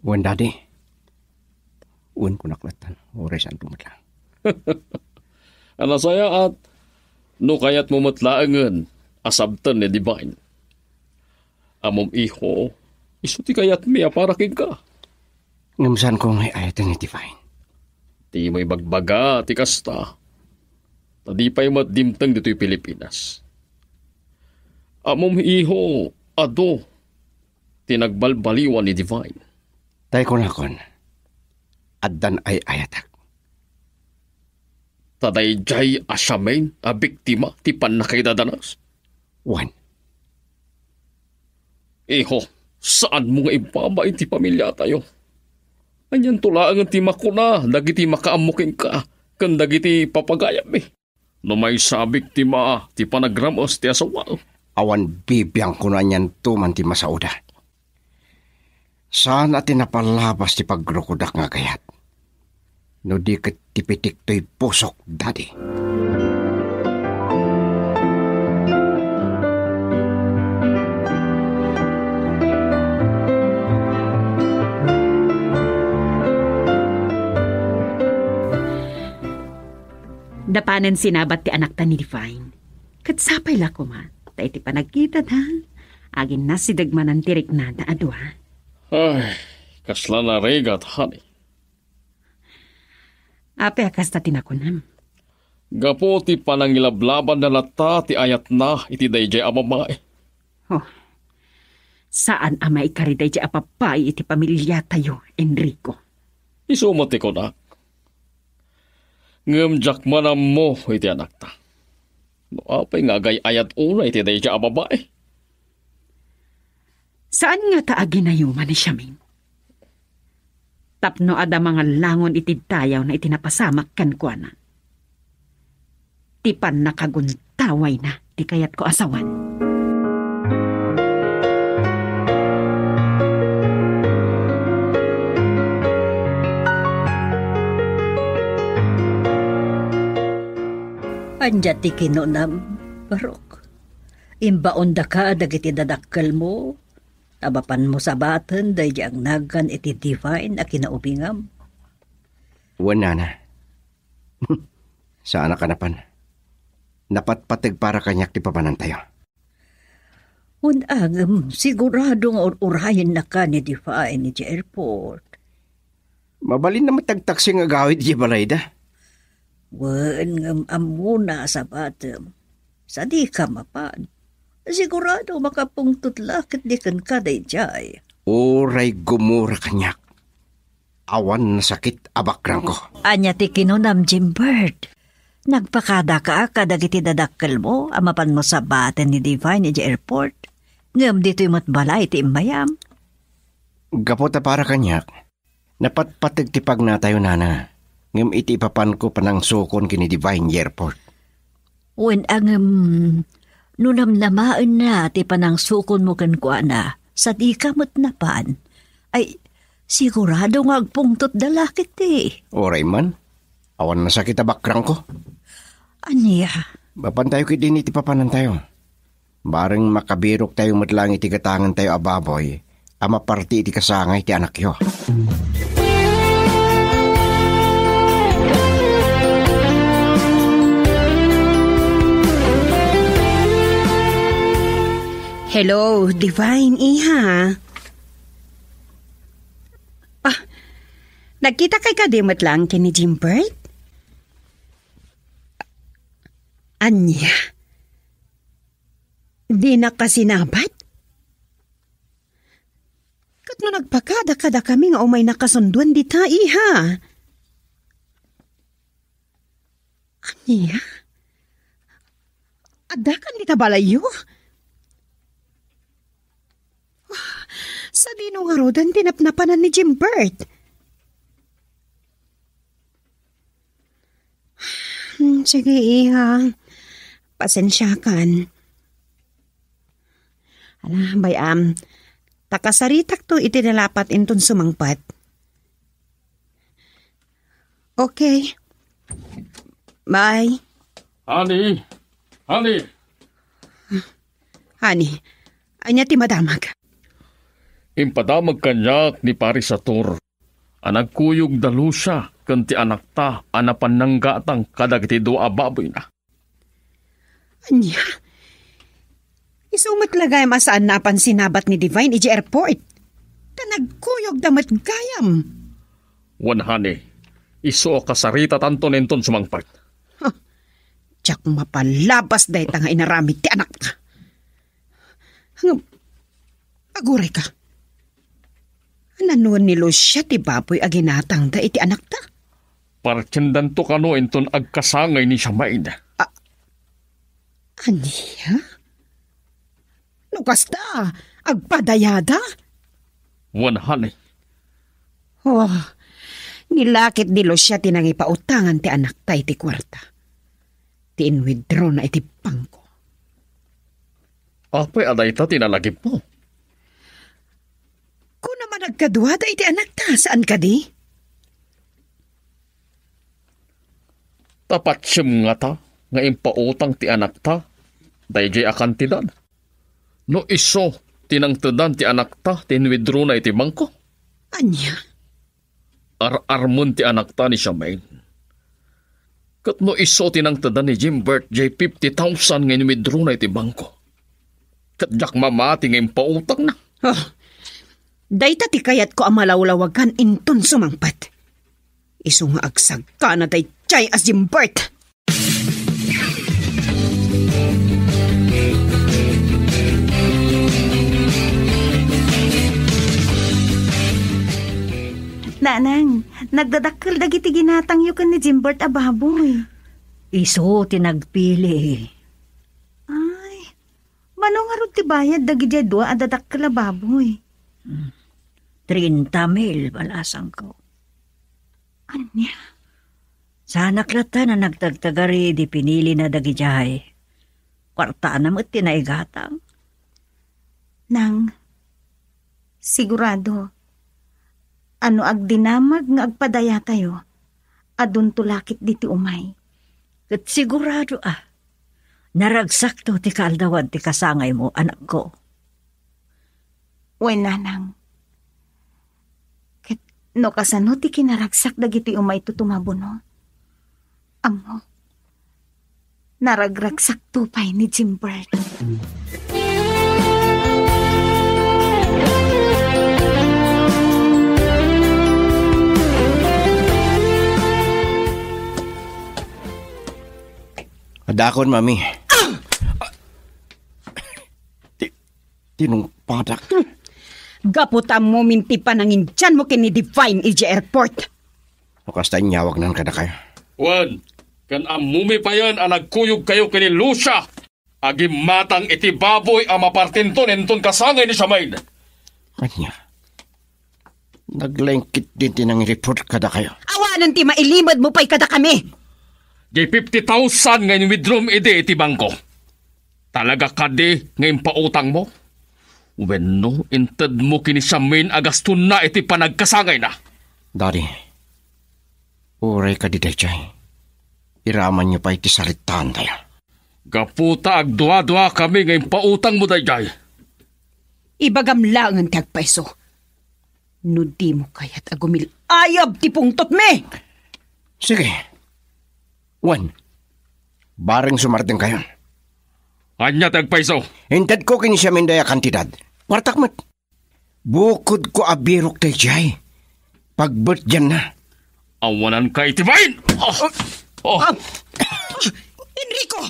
Wen, Daddy. Wen, kunak latta, uray saanto met laeng. A nasayaat, no kayatmo met laengen a sabten ni Divine. Ammom, iho, isu ti kayatmi a para kenka. Ngem saanko nga ay-ayaten ni Divine. Dimo ibagbaga ti kasta. Ta di pay met dimteng ditoy Pilipinas. Ammom, iho, adu ti nagbalbaliwan ni Divine. Tay kunakon, addan ay-ayatek. Ta daydiay a siamin a biktima ti pannakaidadanas. Wen. Iho, saanmo nga ibaba iti pamiliatayo. Anianto laengen ti makuna dagiti makaammo kenka ken dagiti papagayammi? No maysa a biktima ti panagrames ti asawaem. Awan bibiangko no anianto man ti masaoda. Saan a ti napalabas ti pagrukodak nga agayat. No di ket ti pitik toy pusok, Daddy. Napanen sinabat ti anakta ni Divine. Ket sapay la koma, ta iti panagkitada, aginnasideg manen ti riknada a dua. Ay, kasla narigat, honey. Apay a kasta ti nakunam? Gapu ti panangilablabanna latta ti ayatna iti daydiay a babai. Oh, saan a maikari daydiay a babai iti pamiliatayo, Enrico. Isu met ti kunak. Ngem diak man ammo iti anakta. No apay nga agay-ayat unay iti daydiay a babai? Saan ngata a ginayoman ni Siamin? Tapno adda mangallangon iti dayawna iti napasamak kenkuana. Ti pannakaguntawayna ti kayatko a sawen. Ania ti kinunam, Barok? Imbaondaka dagiti dadakkelmo, ta mapanmo sabaten daydi agnagan iti Divine a kinaubingam. Wen, nana. Saanak a napan. Napatpateg para kaniak ti papanantayo. Wen, ngem sigurado nga ur-urayennaka ni Divine idiay airport. Mabalinna met agtaksi nga agawid idiay balayda. Wen, ngem ammona a sabatem. Sadika mapan. Sigurado makapungtot la ketdi kenka daydiay. Uray gumura kaniak. Awan nasakit a bakrangko. Ania ti kinunam, Jimbert? Nagpakadaka kadagiti dadakkelmo a mapanmo sabaten ni Divine idiay airport, ngem ditoy met balay ti immayam. Gapu ta para kaniak, napatpateg ti pagnatayo, nana, ngem iti ipapanko panangsukon ken ni Divine idiay airport. Wen, ngem no namnamaenna ti panangsukonmo kenkuana, sadika met napan, ay, sigurado nga agpungtotda la ketdi. Uray man, awan nasakit a bakrangko. Ania? Mapantayo ketdin iti papanantayo. Bareng makabiroktayo met laeng iti gatangentayo a baboy a maparti iti kasangay ti anakyo. Hello, Divine, iha. Ah, nagkitakay kadi met laeng ken ni Jimbert? Ania? Dinaka sinabat? Ket no nagpakada kadakami nga umaynaka sunduen dita, iha? Ania? Addakan dita balayyo? Sadino ngaruden ti napnapanan ni Jimbert? Hmm, sige, iha. Pasensiakan. Ala, bay-am. Ta kasaritakto iti nalapat inton sumangpet. Okay. Bye. Honey! Honey! Honey, ania ti madamag? Impadamag kaniak ni Pari Sator a nagkuyog da Lucia ken ti anakta a napan nanggatang kadagiti dua a baboyna. Ania? Isu met la gayam a saan napan sinabat ni Divine idiay airport. Ta nagkuyogda met gayam. Wen, honey, isu a kasaritatanton inton sumangpet. Huh. Diak mapalabas dayta nga inaramid ti anakta. Ngem, agurayka. Nanuen ni Lucia ti baboy a ginatangda iti anakta? Partiendanto kano inton agkasangay ni Shamaine. A-, ania? No kasta, agpadayada? Wen, honey. Oh, ni lakit ni Lucia ti nangipautangan ti anakta iti kuarta. Ti inwithdraw na iti bangko. Apay a dayta ti nalagipmo? Kuna man agkaduada iti anakta, saan kadi? Ta patiem ngata nga impautang ti anakta daydiay a kantidad? No isu ti nangtedan ti anakta ti inwithdraw na iti bangko? Ania? Ar-armen ti anakta ni Shamaine. Ket no isu ti nangtedan ni Jimbert jay fifty thousand nga inwithdraw na iti bangko, ket diak mamati nga impautangna. Ah, dayta ti kayatko a malawlawagan inton sumangpet. Isu nga agsagkana daydiay a Jimbert. Nanang, nagdadakkel dagiti ginatangyo ken ni Jimbert a baboy. Isu ti nagpili. Ay, mano ngarud ti bayad dagiti dua a dadakkel a baboy? Hmm. Treinta mil, balasangko. Ania? Saanak latta a nagtagtagari idi pinilina dagidiay. Kuartana met ti naigatang. Nang, sigurado, no agdinamag nga agpadayatayo, adunto la ketdi ti umay. Ket sigurado a, naragsakto ti kaaldawan ti kasangaymo, anakko. Wen, nanang. Ket no kasano ti kinaragsak dagiti umayto tumabuno? Ammo, naragragsakto pay ni Jimbert. Adakon, Mami. Ah! Ti-, tinungpadak. Gapu ta ammomin ti panangindianmo ken ni Divine idiay airport. No kasta, inyawagnan kadakayo. Wen, ken ammomi payen a nagkuyogkayo ken ni Lucia a gimmatang iti baboy a mapartinton inton kasangay ni Charmaine. Ania? Naglengkit din ti nangireport kadakayo. Awanen ti mailimedmo pay kadakami. Di fifty thousand nga in-withdrawm idi iti bangko. Talaga kadi nga impautangmo? Wenno intedmo ken ni Charmaine a gastonna iti panagkasangayna? Daddy, uray kadi daydiay, iramanyo pay ti saritaantayo. Gapu ta agduaduakami nga impautangmo daydiay. Ibagam laengen ti agpayso. No dimo kayat a gumil-ayab ti pungtotmi! Sige. Wen, bareng sumardengkayon. Ania ti agpayso? Intedko ken ni Charmaine daydiay a kantidad. Kuartak met. Bukodko a birok daydiay. Pagbetdianna. Awananka iti bain! Ah! Oh! Ah! Enrico!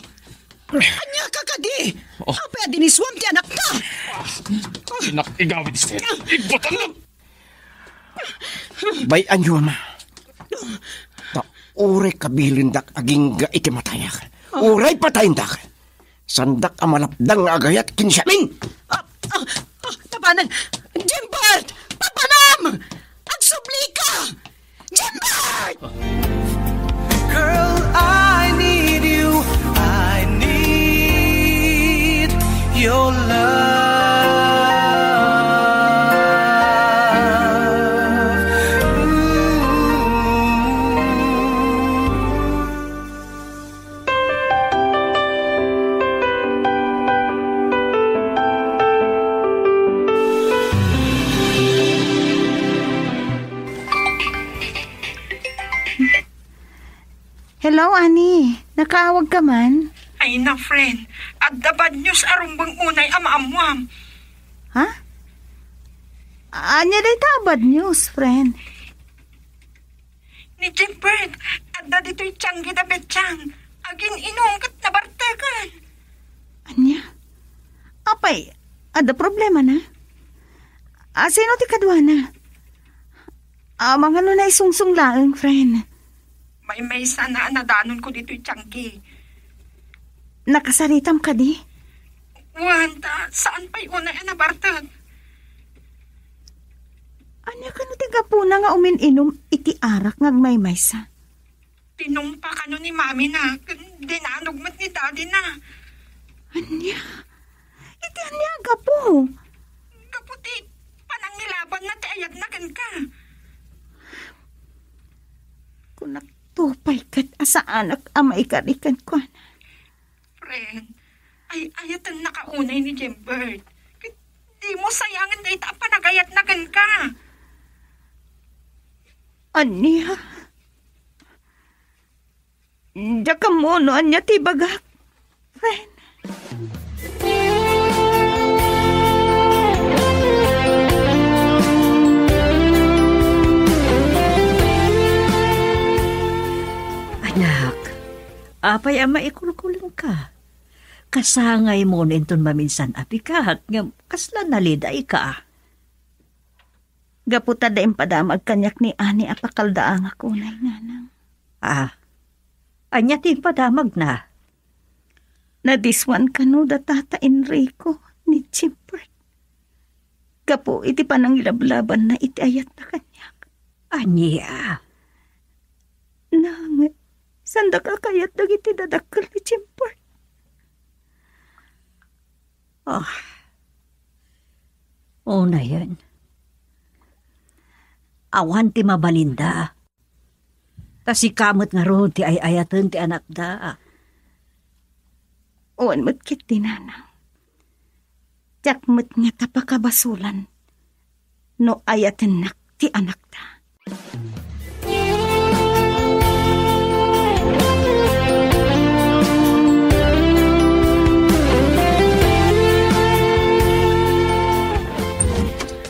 Ania ka kadi? Oh! Apay a dinisuam ti anakta? Inak igawid, Esther. Igbatannak! Bay-anyo, Ama. Ta uray kabilindak agingga iti matayak. Uray patayendak. Saandak a malapdang nga agayat ken ni Charmaine. Ah, ah, ah, tapanem! Jimbert! Tapanem! Agsublika! Jimbert! Girl, I need you. I need your love. Ooh. Hello, Annie. Nakaawag ka man? Ay na, friend. Adda bad news a rumbeng unay a maammuam. Ha? Ania dayta a bad news, friend? Ni Jimbert, adda ditoy tianggi da Betiang. Agin-inum ket nabarteken. Ania? Apay, adda problemana? A, sino ti kaduana? Amangan no naisungsong laeng, friend. Maymaysana a nadanonko ditoy tianggi. Nakasaritam kadi? Wen, ta saan pay unay a nabartek. Ania kano ti gapuna nga umin-inum iti arak nga agmaymaysa? Tinungpa kano ni mamina, ken dinanog met ni dadina. Ania? Iti ania a gapu? Gapu ti panangilabanna ti ayatna kenka. Kunakto pay ket a saanak a maikari kenkuana. Friend, ay-ayatennaka unay ni Jembert. Ket dimo sayangen dayta a panagayatna kenka. Ania? Diak ammo no ania ti ibagak, friend. Anak, apay a maikulkulengka? Kasangaymo no inton maminsan a bigat ngem kasla nalidayka. Gapu ta adda impadamag kaniak ni Ani a pakaldaangak unay, nanang. Ah, ania ti impadamagna? Nadiswan kano da Tata Enrico ni Jimbert gapu iti panangilablabanna iti ayatna kaniak. Ania? Nang, saandak a kayat dagiti dadakkel ni Jimbert. Ah. Unayen. Awan ti mabalinda. Ta sika met ngarud ti ay-ayaten ti anakda. Wen met ketdi, nanang. Diak met ngata pakabasulan no ayatennak ti anakda.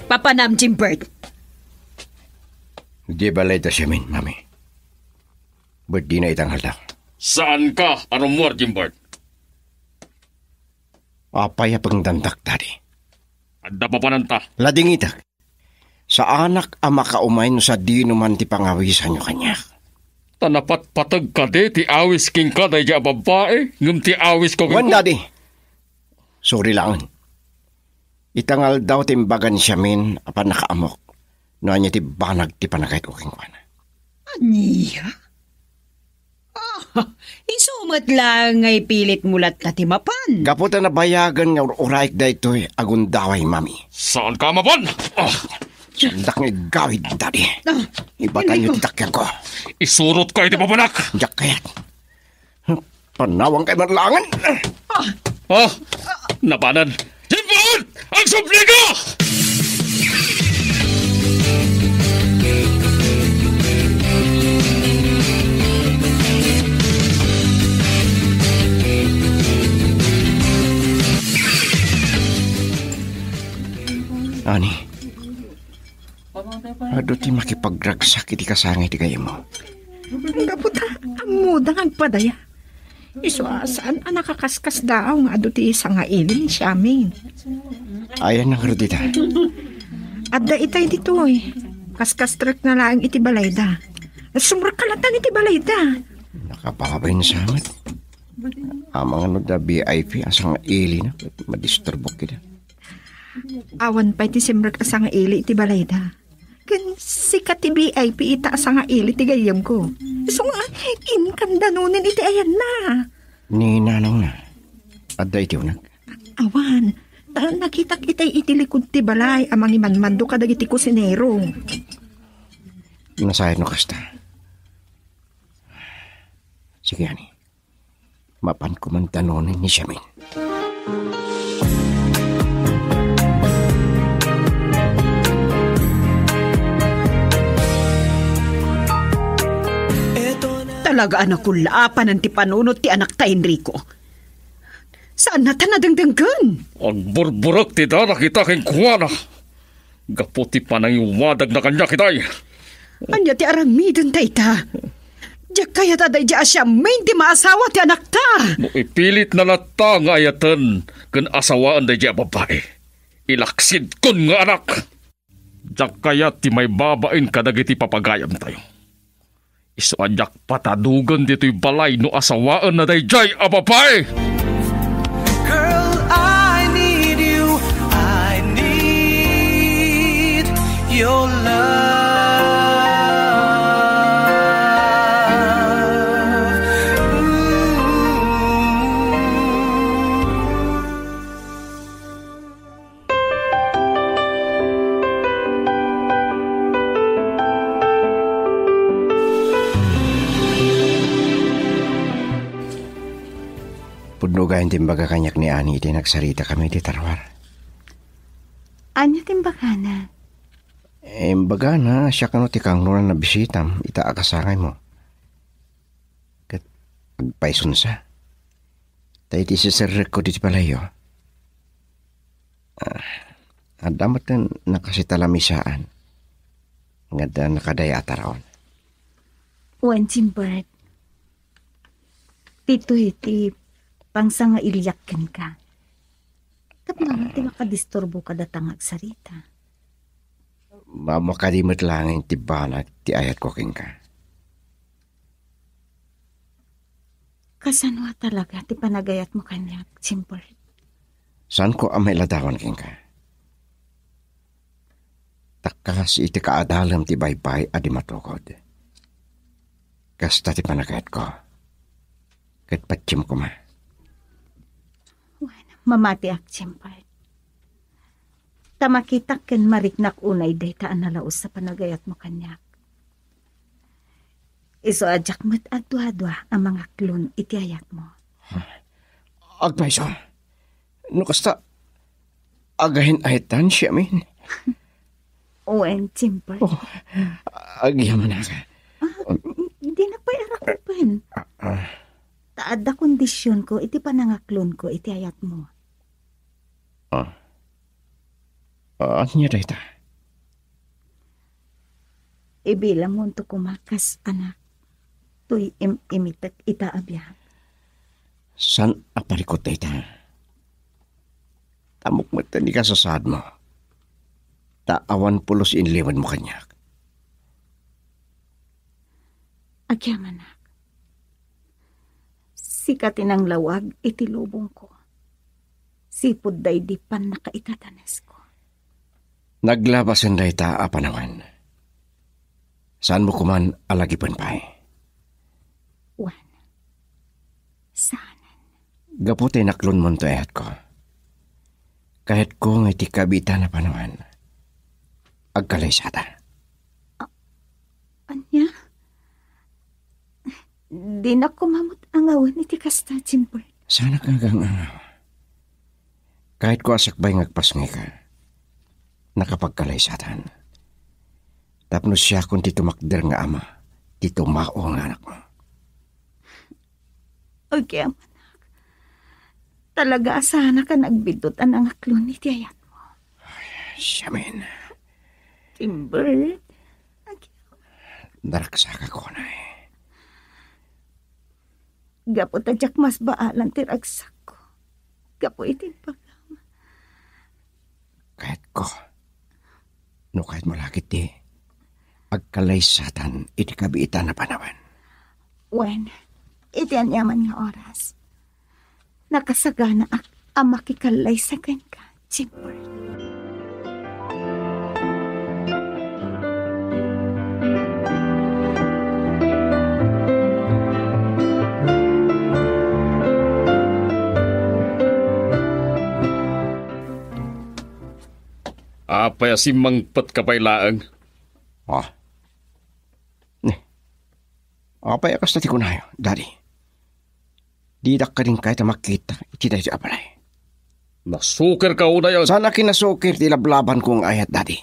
Papanam, Jimbert. Di balay ta siamin, Mami. Birthday na ita nga aldaw. Saanka a rummuar, Jimbert? Apay a pengdandak, Daddy? Adda papananta. Ladingitak. Saanak a makaumay no sadinoman ti pangawisanyo kaniak. Ta napatpateg kadi ti awis kenka daydiay a babbai, ngem ti awisko kenka? Wen, Daddy. Sorry laeng. Ita nga aldaw ti imbagan siamin a pannakaamok no ania ti banag ti panagayatko kenkuana. Ania? Ah, isu met laeng nga ipilitmo latta ti mapan. Gapu ta nabayagen nga ur-urayek daytoy a gundaway, Mami. Saanka a mapan? Ah, Saandak nga igawid, Daddy. Ah, Ibatanyo Enrico. Ti takyagko. Isurotko iti papanak. Diak kayat. Panawanka man laengen. Ah! Ah! Napanan! Jimbert! Agsuplika! Ani, adu ti makipagragsak iti kasangay ti gayyemmo. Gapu ta ammoda nga agpadaya. Isu a saan a nakakaskasdaaw nga adu ti sangaili ni Siamin. Ayan na ngarud ita. Adda itay ditoy. Kaskastrekna laeng iti balayda. Sumrekka latta iti balayda. Nakababay na samet. Amangan no adda V I P a sangailina, madisturbok ida. Awan pay ti simrek a sangaili iti balayda. Ken sika ti V I P ita a sangaili ti gayyemko. Isu nga, inkan danonen iti ayanna. Ni nanangna, adda iti uneg? Awan. Ta nakitak itay iti likud ti balay a mangimanmando kadagiti kusinero. Nasayat no kasta. Sige, ani. Mapanko man danonen ni Siamin. Talaga a nakullaapanan ti panunot ti anakta, Enrico. Saanna ta nadengdenggen. Agburburek ti darak ita kenkuana. Gapu ti panangiwadagna kaniak itay. Ania ti aramiden dayta? Diak kayat a daydiay a Siamin ti maasawa ti anakta. No ipilitna latta nga ayaten ken asawaen daydiay a babbai, ilaksidkon nga anak. Diak kayat ti maibabain kadagiti papagayamtayo. Isu a diak patadogen ditoy balay no asawaenna daydiay a babai. Girl, I need you. I need your love. Ooh. Pudno gayam ti imbaga kaniak ni Ani iti nagsaritakami iti tarwar. Ania ti imbagana? Imbagana, siak kano ti kangruna a nabisitam ita a kasangaymo. Ket agpaysunsa. Ta iti siserrekko ditoy balayyo, ah, adda met nakasitalamisaan nga adda nakadaya a taraon. Wen, Jimbert, ditoy ti pangsangailiak kenka. Tapno ti makadisturbo kadata nga agsarita. Mama, kadi met laeng ti banag ti ayatko kenka. Kasano a talaga ti panagayatmo kaniak, Jimbert? Saanko a mailadawan kenka. Ta kas iti kaadalem ti baybay a di matugod. Kasta ti panagayatko. Ket patiem koma. Wen, mamatiak, Jimbert. Ta makitak ken mariknak unay dayta a nalaus a panagayatmo kaniak. Isu a diak met agduadua a mangaklon iti ayatmo. Agpayso. No kasta, agahen-ahetan siamin. Wen, Chimper. Oh, agyamanak. Ah, dinak pay arakupen. Ah, ah. Ta adda kondisionko iti panangaklonko iti ayatmo. Ah. Ah, ania dayta? Ibilangonto koma kas anak, toy im-imitek ita a biag. Saan a parikut dayta? Ammok met ti kasasaadmo. Ta awan pulos inliwadmo kaniak. Agyamanak. Sika ti nanglawag iti lubongko. Sipud daydi pannakaitatanesko. Naglabasen dayta a panawen. Saanmo koman a lagipen pay? Wen. Saanen. Gapu ta inaklonmon ti ayatko. Kayatko nga iti kabiitan a panawen, agkalaysata. A-, ania? Dinak koma met angawen iti kasta, Chimper. Saanak nga agang-angaw. Kayatko a sakbay nga agpasngeka, nakapagkalaysatan. Tapno siakon ti tumakder nga ama, ti tumao nga anakmo. Agyamanak. Talaga a saanak a nagbiddut a nangaklon iti ayatmo. Ay, siamin. Chimper. Agyamanak. Naragsakak unay. Gapu ta diak masbaalan ti ragsakko gapu iti ibagam. Kayatko, no kayatmo la ketdi, agkalaysatan iti kabiitan a panawen. Wen, iti aniaman nga oras, nakasaganaak a makikallaysa kenka, Chimper. Apay a simmangpetka pay laeng? Ah. Ni, apay a kasta ti kunayo, Daddy? Didak kadi kayat a makita iti daytoy a balay. Nasukirka unay a... Saan a kinasukir ti lablabanko nga ayat, Daddy?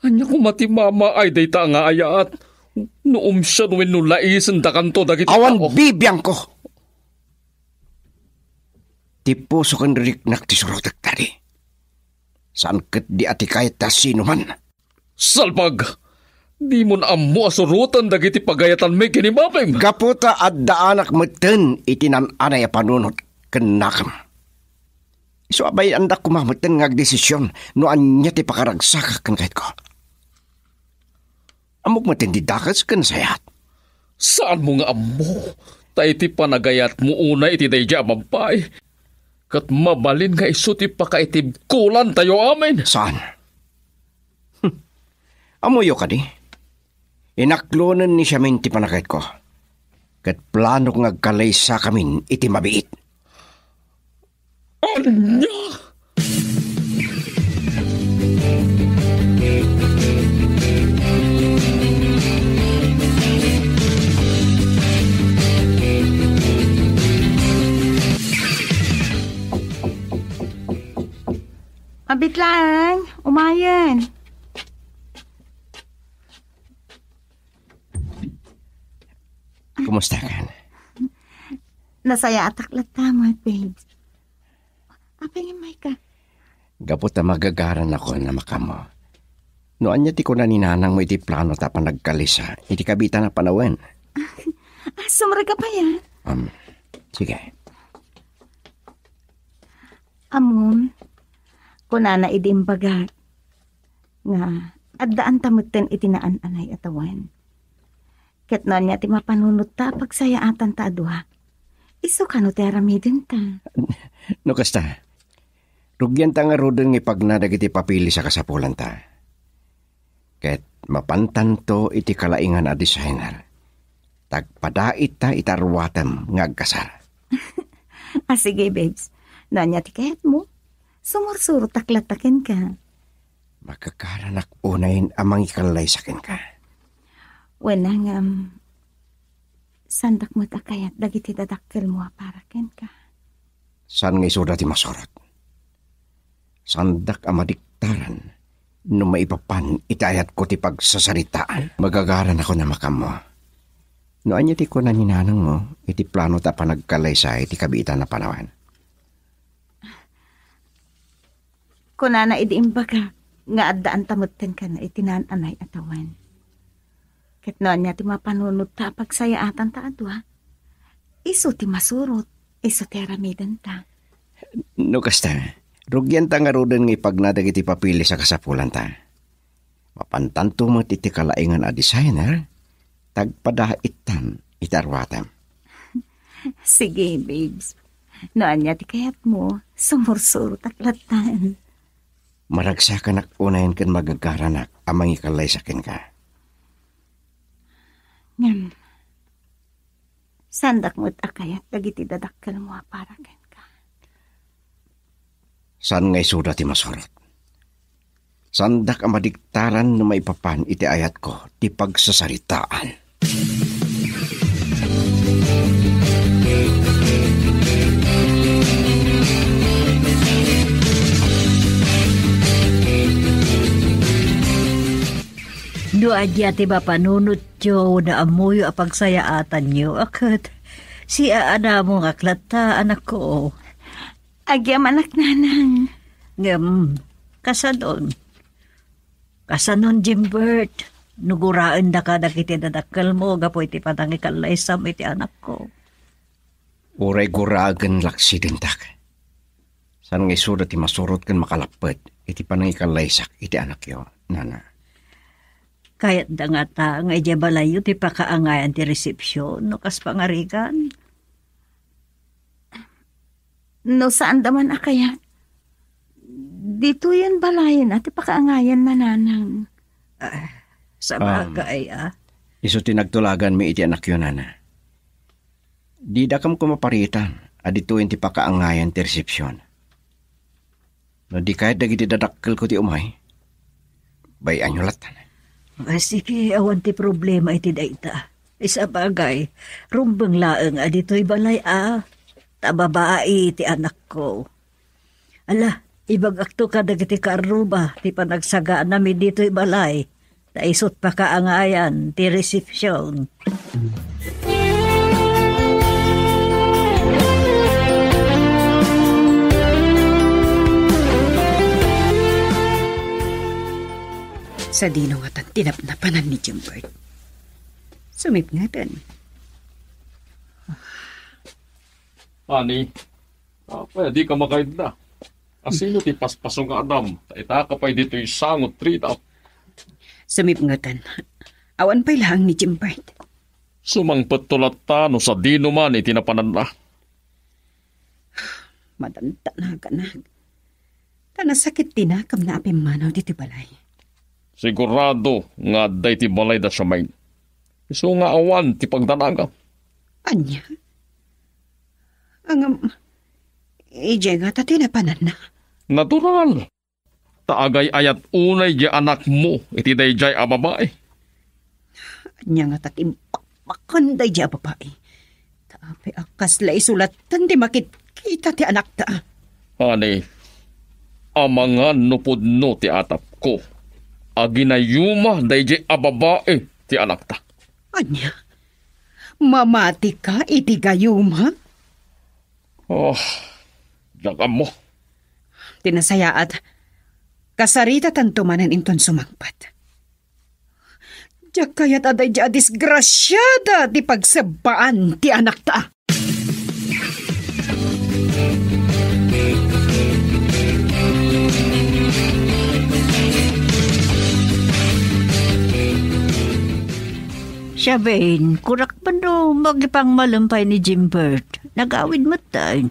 Ania koma ti mamaay dayta nga ayat? No umsyon wenno laisen dakanto dagiti tao. Awan bibiangko. Ti puso ken riknak ti surotek, Daddy. Saan ketdi a ti kayat ta sinuman. Salbag! Dimon ammo a suroten dagiti pagayatanmi ken ni mapim. Gapu ta addaanak metten iti naan-anay a panunot ken nakem. Isu a bay-andak koma metten nga agdesision no ania ti pakaragsakak ken kayatko. Ammok metten ti dakes ken sayaat. Saanmo nga ammo, ta iti panagayatmo unay iti daydiay a babai, ket mabalin nga isu ti pakaitibkolantayo amin. Saan? Hm. Ammoyo kadi? Inaklonen ni siamin ti panagayatko, ket planok nga agkalaysakamin iti mabiit. Ania? Mabit laeng, umayen. Kumusta kan? Nasayaatak latta, my babes. Apay nga immayka? Gapu ta magagaranakon a makaammo. No ania ti kuna ni nanangmo iti plano ta panagkalaysata iti kabiitan a panawen? Ah, sumrek ka pay, ah. Um, sige. Ammom, kunana idi imbagak nga addaanta metten iti naan-anay a tawen. Ket no ania ti mapanunotta a pagsayaatanta a dua, isu kano ti aramidenta? No kasta, rugianta ngaruden nga ipagna dagiti papeles a kasapulanta. Ket mapantanto iti kalaingan a designer. Tagpadaitta iti aruatem nga agkasar. Ah, sige, babes. No ania ti kayatmo, sumursurotak latta kenka. Makakaranak unayen a mangikallaysa kenka. Wen, ngem, Saandak met a kayat dagiti dadakkelmo a para kenka. Saan nga isuda ti masurot? Saandak a madiktaran no maipapan iti ayatko ti pagsasaritaan. Magagaranakon a makammo. No ania ti kuna ni nanangmo iti plano ta panagkallaysa iti kabiitan a panawen? Kunana idi imbagak nga addaanta metten kenka iti naan-anay a tawen. Ket no ania ti mapanunot ta a pagsayaatan ta a dua, isu ti masurot, isu ti aramidenta. No kasta, rugianta ngaruden nga ipagna dagiti papeles a kasapulanta. Mapantanto met iti kalaingan a designer, tagpadaittan iti arwatem. Sige, babes. No ania ti kayatmo, sumursurotak lattan. Maragsakanak unayen ken magagaranak a mangikallaysa kenka. Ngem, saandak met a kayat dagiti dadakkelmo a para kenka. Saan nga isuda ti masurot? Saandak a madiktaran no maipapan iti ayatko ti pagsasaritaan. No ania ti mapanunotyo, no ammoyo a pagsayaatanyo, a ket siaanamongak latta, anakko. Agyamanak, nanang. Ngem, kasanon? Kasanon, Jimbert? No guraendaka dagiti dadakkelmo gapu iti panangikallaysam iti anakko. Uray guraen laksidentak. Saan nga isuda ti masurot ken makalappet iti panangikallaysek iti anakyo, nana? Kayatda ngata nga idiay balayyo ti pakaangayan ti resepsiyon no kas pangarigan? No saanda man a kayat, ditoyen balayna ti pakaangayanna, nanang. Ah, sabagay, Um, ah. Isu ti nagtulaganmi iti anakyo, nana. Didakam koma paritan a ditoyen ti pakaangayan ti resepsiyon. No di kayat dagiti dadakkelko ti umay, bay-anyo lattan. Ah, sige, awan ti problema iti dayta. Isabagay, rumbeng laeng a ditoy balay a, ta babai ti anakko. Ala, ibagakto kadagiti kaarruba ti panagsaganami ditoy balay. Ta isut pakaangayan ti resepsiyon. Sadino ngatan ti napnapanan ni Jimbert? Sumipngetan. Ani, apay a dika makaidda? Asino ti paspaso nga adam? Ta itaka pay ditoy sangot, Rita. Sumipngetan. Awan pay laeng ni Jimbert. Sumangpetto latta no sadino man iti napananna. Madantanagan. Ta nasakit ti nakamna a pimmanaw ditoy balay. Sigurado nga adda iti balay da Charmaine. Isu nga awan ti pagdanagam. Ania? Ngem, idiay ngata ti napananna? Natural. Ta agay-ayat unay diay anakmo iti daydiay a babai. Ania ngata ti impakpakan daydiay a babai? Ta apay a kasla isu lattan ti makitkita ti anakta? Ani, amangan no pudno ti atapko a ginayuma daydiay a babai ti anakta. Ania? Mamatika iti gayuma? Oh, diak ammo. Ti nasayaat, kasaritatanto manen inton sumangpet. Diak kayat a daydiay a disgrasiada ti pagsebbaan ti anakta. Siabin, kunak man no makipangmalem pay ni Jimbert. Nagawid met tay.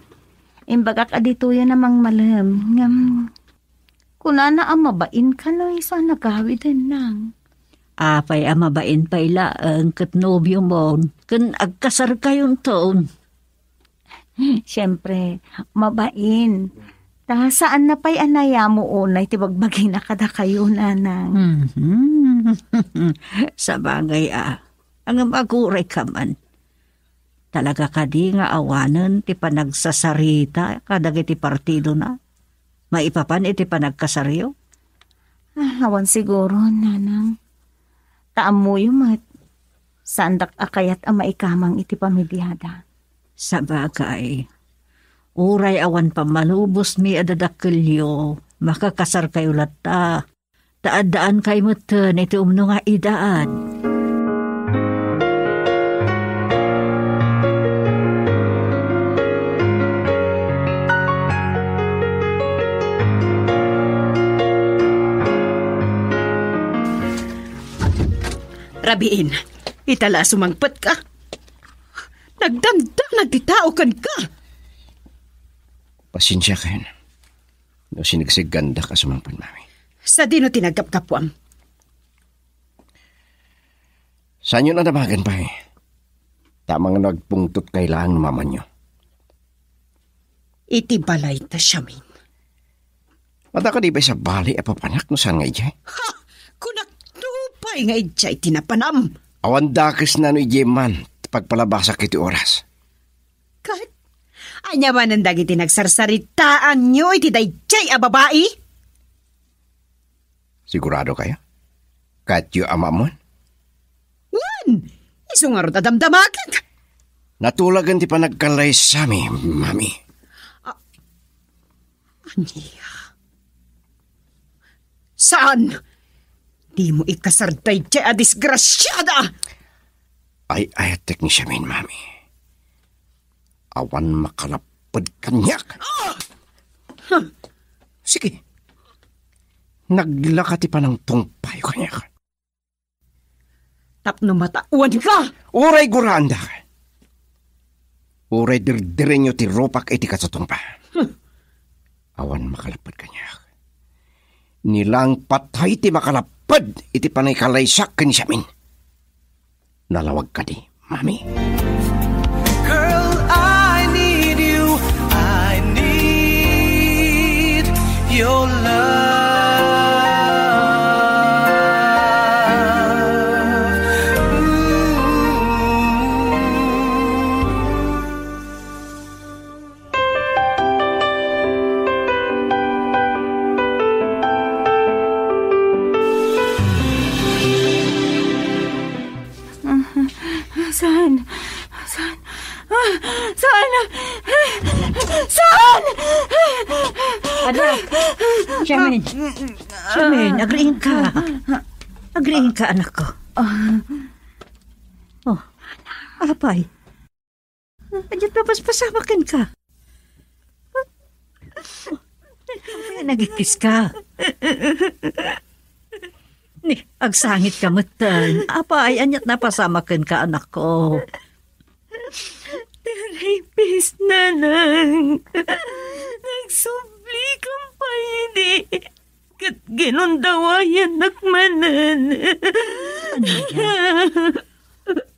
Imbagak a ditoyen a mangmalem. Ngem, kunana a mabain kano isu a nagawiden, nang. Apay a mabain pay laeng ket nobiomon, ken agkasarkayonton. Siempre, mabain. Ta saanna pay a nayamo unay ti bagbagina kadakayo, nanang. Mhm. Sabagay a. Ngem aguray ka man. Talaga kadi nga awanen ti panagsasarita kadagiti partidona maipapan iti panagkasaryo? Ah, awan siguro, nanang. Ta ammoyo met, saandak a kayat a maikamang iti pamiliada. Sabagay, uray awan pammalubosmi a dadakkelyo, makakasarkayo latta. Ta addaan kay metten iti umno nga edad. Rabiin, ita la a sumangpetka. Nagdandanag ti tao kenka. Pasensiakan no sinigsiggandak a sumangpet, Mami. Sadino ti nagkapkapuam? Saanyon a damagen pay. Ta amangan no agpungtotkay laeng no mamanyo. Iti balay ta siamin. Adda kadi pay sabali a papanak no saan nga idiay? Ha! Kunak pay nga idiay ti napanam. Awan dakesna no idiay man ti pagpalabasak iti oras. Ket ania manen dagiti nagsarsaritaanyo iti daydiay a babai? Sigurado kayo? Kayatyo a maammuan? Wen, isu ngarud a damdamatek. Natulagen ti panagkalaysami, Mami. A-, ania? Saan? Dimo ikasar daydiay a disgrasiada! Ay-ayatek ni siamin, Mami. Awan makalapped kaniak. Ah! Huh. Sige. Naglaka ti panangtungpayo kaniak. Tapno mataoanka! Uray guraandak. Uray dirdirenyo ti rupak iti katutungpa. Hmm. Awan makalapped kaniak. Ni laeng patay ti makalapped iti panangikalaysak ken ni siamin. Nalawag kadi, Mami? Girl, I need you. I need your love. Ooh. Saan? Saan? Ah, saan? Saan? Anak, Charmaine. Charmaine, agriingka. Agriingka, anak ko. Oh, apay. Ania't napaspasamak kenka? Apay, nagikkiska? Ni, agsangitka metten. Apay, ania't napasamak kenka, anak ko? Ti rapist, nanang. Nagsubli kan pay idi. Ket ginundawayannak manen. Ania?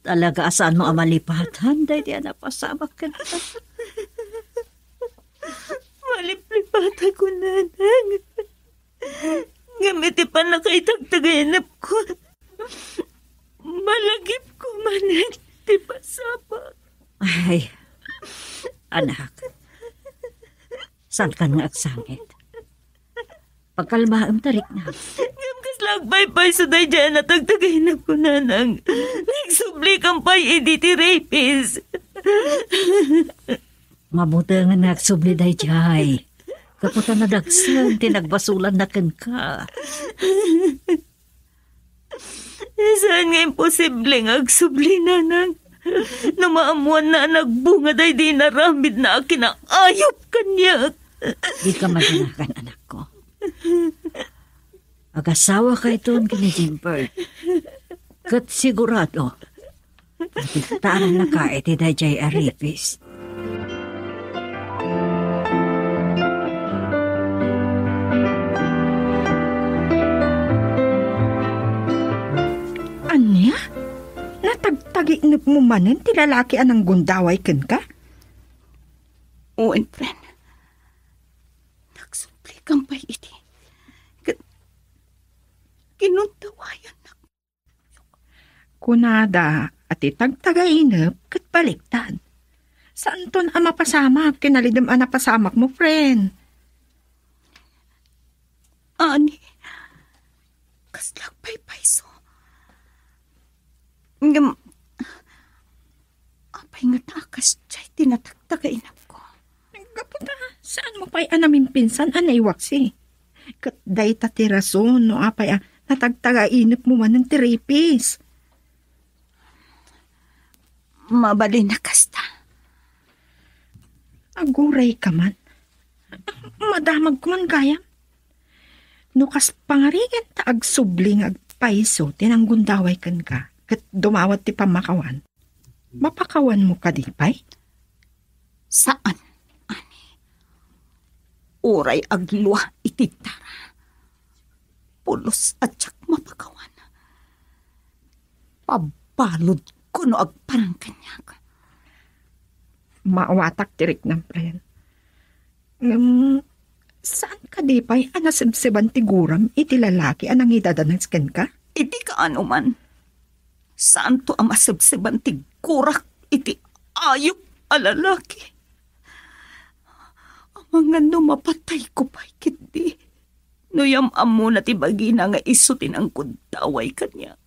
Talaga a saanmo a malipatan daydi a napasamak kenka? Maliplipatako, nanang. Ngem iti pannakaitagtagay a inapko, malagipko manen ti pasamak. Ay, anak. Saankan nga agsangit. Pagkalmaem ta rikna. Ngem kasla agpaypayso daydiay a natagtagaynak, nanang. Nagsubli kan pay idi ti rapist. Mabutengen nga agsubli daydiay. Gapu ta nadagsen ti nagbasolanna kenka. Saan nga imposible nga agsubli, nanang? No maammoanna a nagbunga daydi inaramidna a kinaayup kaniak. Dika madanagan, anakko. Agasawakayton ken ni Jimbert. Ket sigurado, Itaarannaka iti daydiay a rapist. Ania? Natagtagiknepmo manen ti lalaki a nanggundaway kenka? Wen, friend. Nagsubli kan pay idi. Ket ginundawayannak. Kunada, A ti tagtagainep ket baliktad. Saanton a mapasamak ti nalidem a napasamakmo, friend. Ani, kasla agpaypayso. Ngem, apay ngata a kasdiay ti natagtagainepko? Gapu ta, saanmo pay a namimpinsan a naiwaksi? Ket dayta ti rason no apay a natagtagainepmo manen ti ripis. Mabalin a kasta. Aguray ka man. Madamag ko man gayam. No kas pangarigan ta agsubli nga agpayso ti nanggundaway kenka, ket dumawat ti pammakawan, mapakawanmo kadi pay? Saan, ani. Uray aglua iti dara, pulos a diak mapakawan. Pabaludko no agparang kaniak. Maawatak ti riknam, friend. Ngem, saan kadi pay a nasebseban ti guram iti lalaki a nangidadanes kenka? Iti kaano man, saanto a masebseban ti gurak iti ayup a lalaki. Amangan no mapatayko pay ketdi, no yam-ammona ti bagina nga isu ti nanggundaway kaniak.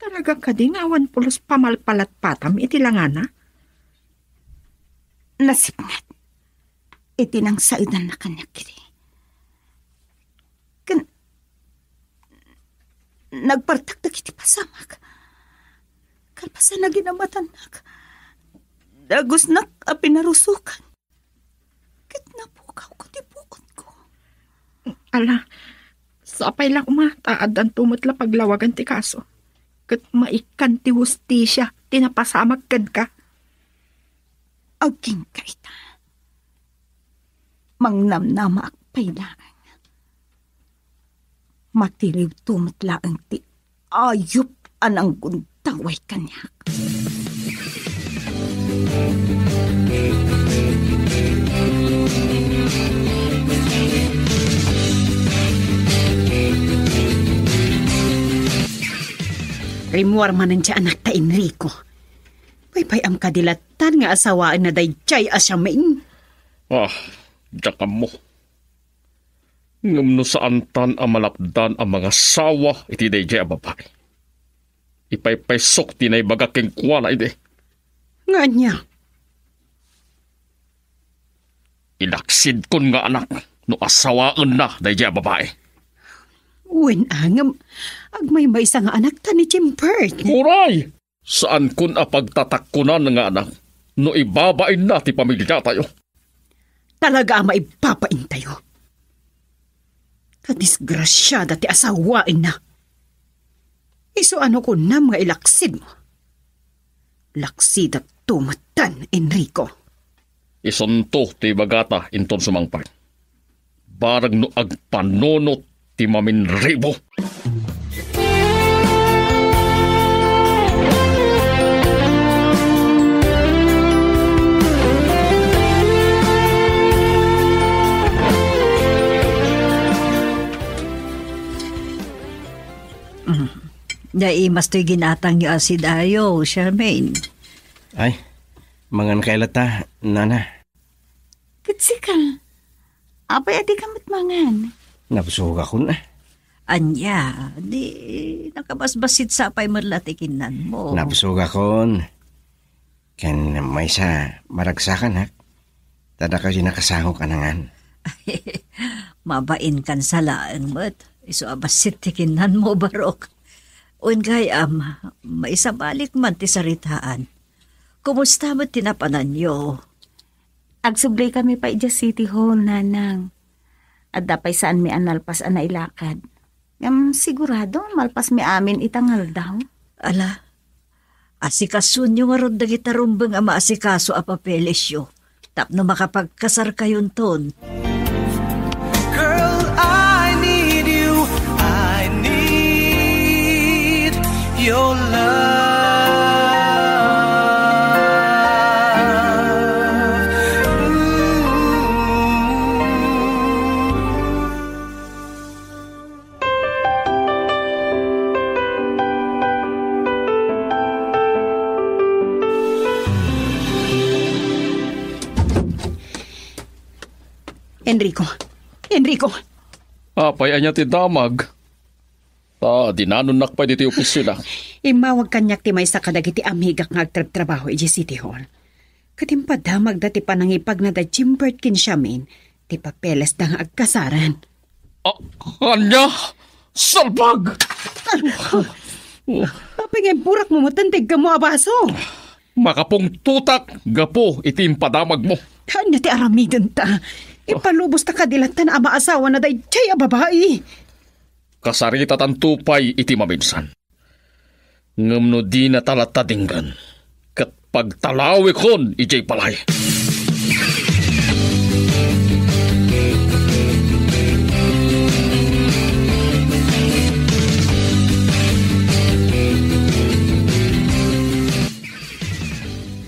Talaga kadi nga awan pulos pamalpalatpatam iti langana? Nasipnget iti nangsaedanna kaniak idi. Ken nagpartak dagiti pasamak. Kalpasan a ginamatannak, dagusnak a pinarusokan. Ket napukawko ti puotko. Ala, sapay la koma ta addanto met la paglawagan ti kaso. Ket maikkan ti hustisia ti napasamak kenka. Agingga ita. Mangnamnamaak pay laeng. Matiliwto met laeng ti ayup a nanggundaway kaniak. Rimmuar manen ti anakta, Enrico. Paypay-am kadi lattan nga asawaenna daydiay a Charmaine? Ah, diak ammo. Ngem no saantan a malapdan a mangasawa iti daydiay a babai, ipaypaysok ti naibagak kenkuana idi. Nga ania? Ilaksidkon nga anak no asawaenna daydiay a babai. Wen, ngem agmaymaysa nga anakta ni Jimbert. Uray! Saankon a pagtatakkunan nga anak no ibabainna ti pamiliatayo. Talaga a maibabaintayo. Kadisgrasiada ti asawaenna. Isu a no kunam nga ilaksidmo, laksidatto metten, Enrico. Isunto ti ibagata inton sumangpet. Barang no agpanunot ti maminribo. Mm. Naimas toy ginatangyo a sidayo, Charmaine. Ay, mangan kay latta, nana. Ket sika, apay a dika met mangan? Nabsogakon, a. Ania, di nakabasbasit sapay met la ti kinnanmo. Nabsogakon. Ken maysa, maragsakanak. Ta dakayo nakasangok a nangan. Mabainkan sa laeng met. Isu a bassit ti kinnanmo, Barok. Wen gayam, maisabalik man ti saritaan. Kumusta met ti napananyo? Agsubli kami pay idiay City Hall, Nanang. Adda pay saanmi a nalpas a nailakad. Ngem sigurado, malpasmi amin ita nga aldaw. Ala, asikasonyo ngarud dagita rumbeng a maasikaso a papelesyo tapno makapagkasarkayonton. Girl, I need you. I need your love. Ooh. Enrico! Enrico! Apay ania ti damag? Ta dinanonnak pay ditoy opisina. Immawag kaniak ti maysa kadagiti amigak nga agtrabtrabaho idiay City Hall. Ket impadamagda ti panangipagna da Jimbert ken Shamin ti papelesda nga agkasaren. A-, ania? Salbag! Apay nga imburakmo met ti iggammo a baso? Makapungtotak gapu iti impadamagmo. Ania ti aramidenta? Ipalubosta kadi latta a maasawana daydiay a babai. Kasaritatanto pay iti maminsan. Ngem no dinata latta denggen, ket pagtalawikon idiay balay.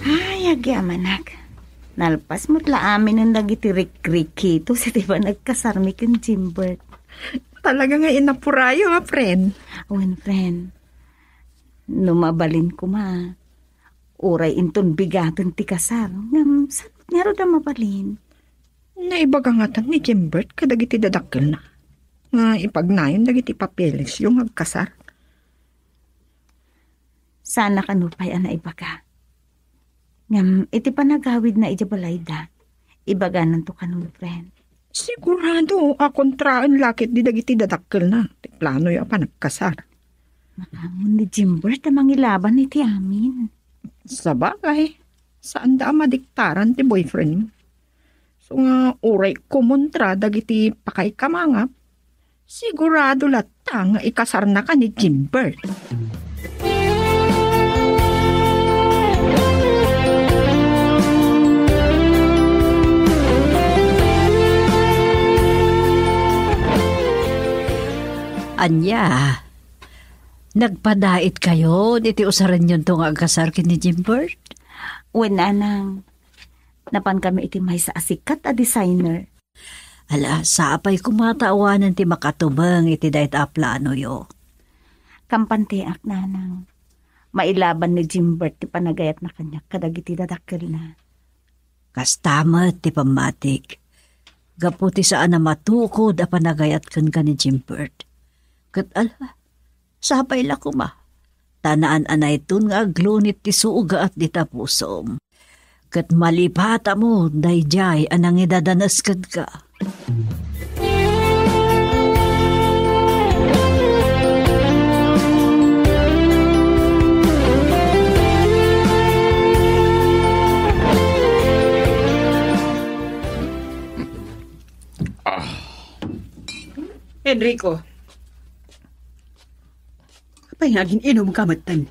Ay, agyamanak. Nalpas met la aminen dagiti rikrikito sa ti panagkasarmi ken Jimbert. Talaga nga inapurayo, a, friend. Wen, friend. No mabalin koma, uray inton bigaten ti kasar, ngem saan ngarud a mabalin? Naibaga ngatan ni Jimbert kadagiti dadakkelna nga ipagnayon dagiti papelesyo nga agkasar. Sana kano pay a naibaga. Ngem iti panagawidna idiay balayda, ibagananto kano, friend. Sigurado a kontraen la ketdi dagiti dadakkelna ti planoyo a panagkasar. Makaammo ni Jimbert a mangilaban iti amin. Sabagay, saanda a madiktaran ti boyfriend. So nga uray kumontra dagiti pakaikamangam, sigurado latta nga ikasarnaka ni Jimbert. Ania? Nagpadaitkayon iti usarennyonto nga agkasar ken ni Jimbert? Wen, nanang. Napankami iti maysa a sikat a designer. Ala, sapay koma ta awanen ti makatubeng iti dayta a planoyo. Kampanteak, nanang. Mailaban ni Jimbert ti panagayatna kaniak kadagiti dadakkelna. Kasta met ti pammatik. Gapu ti saan a matukod a panagayat kenka ni Jimbert. Ket ala, sapay la koma. Ta naan-anayton nga aglunit ti sugat dita pusom. Ket malipatam daydiay a nangidadanes kenka. Ah. Enrico, apay nga agin-inumka metten?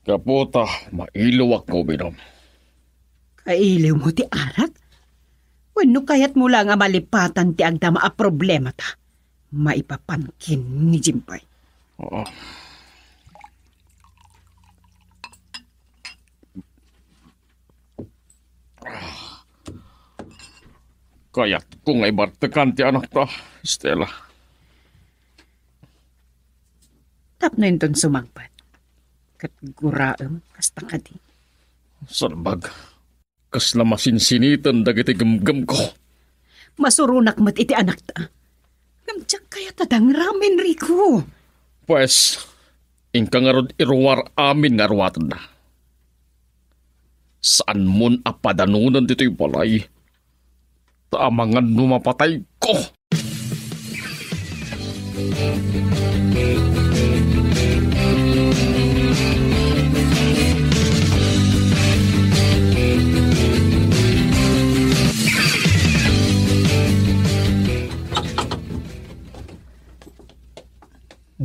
Gapu ta mailiwak nga uminom. Kailiwmo ti arak? Wenno kayatmo la nga malipatan ti agdama a problemata? Maipapan ken ni Jimbert. Oo. Kayatko nga ibartekan ti anakta, Stella. Tapno inton sumangpet, ket guraem kasta kadi. Salbag, kasla masinsiniten dagiti gemgemko. Masuronak met iti anakta. Ngem diak kayat a dangram, Enrico. Pues, inka ngarud iruar amin nga aruatenna. Saanmon a padanonen ditoy balay. Ta amangan no mapatayko.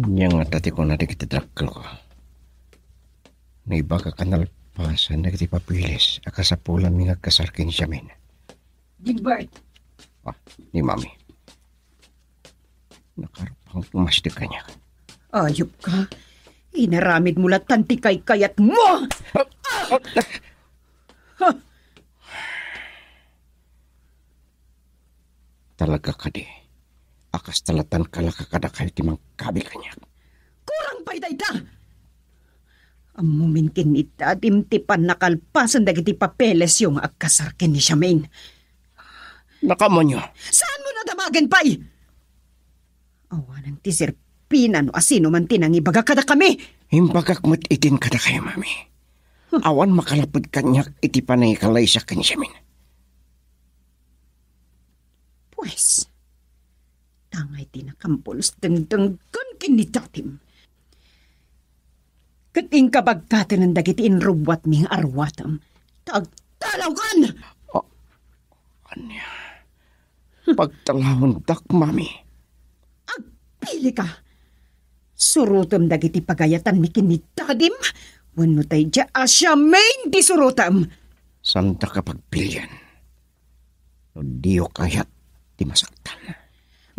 Ania ngata ti kuna dagiti dakkelko? Naibagak a nalpasan dagiti papeles a kasapulanmi nga agkasar ken Shamin. Gilbert! Ah, ni Mami. Nakarpang pumasdi kaniak. Ayupka. Inaramidmo latan ti kaykayatmo! Ah! Ah! Ha! Talaga kadi a kasta latan kalaka kadakayo ti mangkabi kaniak? Kurang pay dayta! Ammomin ken ni Dadim ti pannakalpasan dagiti papelesyo nga agkasar ken ni Shamin. Nakamunyo. Saanmo a damagen pay? Awanen ti sirpina no asino man ti nangibaga kadakami. Imbagak met itin kadakayo, Mami. Awan makalapud kaniak iti panangikalaysa ken siamin. Pues, tangay ti nakampulos dengdenggen ken ni dadim. Ket inka bagtatenen dagiti inrubuatmi nga aruatem. Ta agtalawkan! A-, ania? Pagtalawendak, Mami. Agpilika! Surotem dagiti pagayatanmi ken ni dadim wenno daydiay a siamin ti surotem. Saandaka pagpilian. No diyo kayat ti masaktan.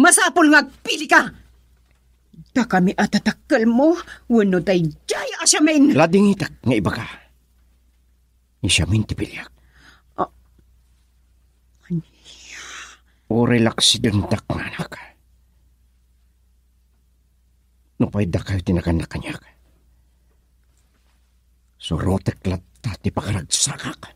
Masapul nga agpilika! Dakami a tatakkelmo wenno daydiay a siamin. Ladingitak nga ibaga. Ni siamin ti piliak. A-, ania? Uray laksidendak nga anak. Nupay dakayo ti nagannak kaniak, surotek latta ti pakaragsakak.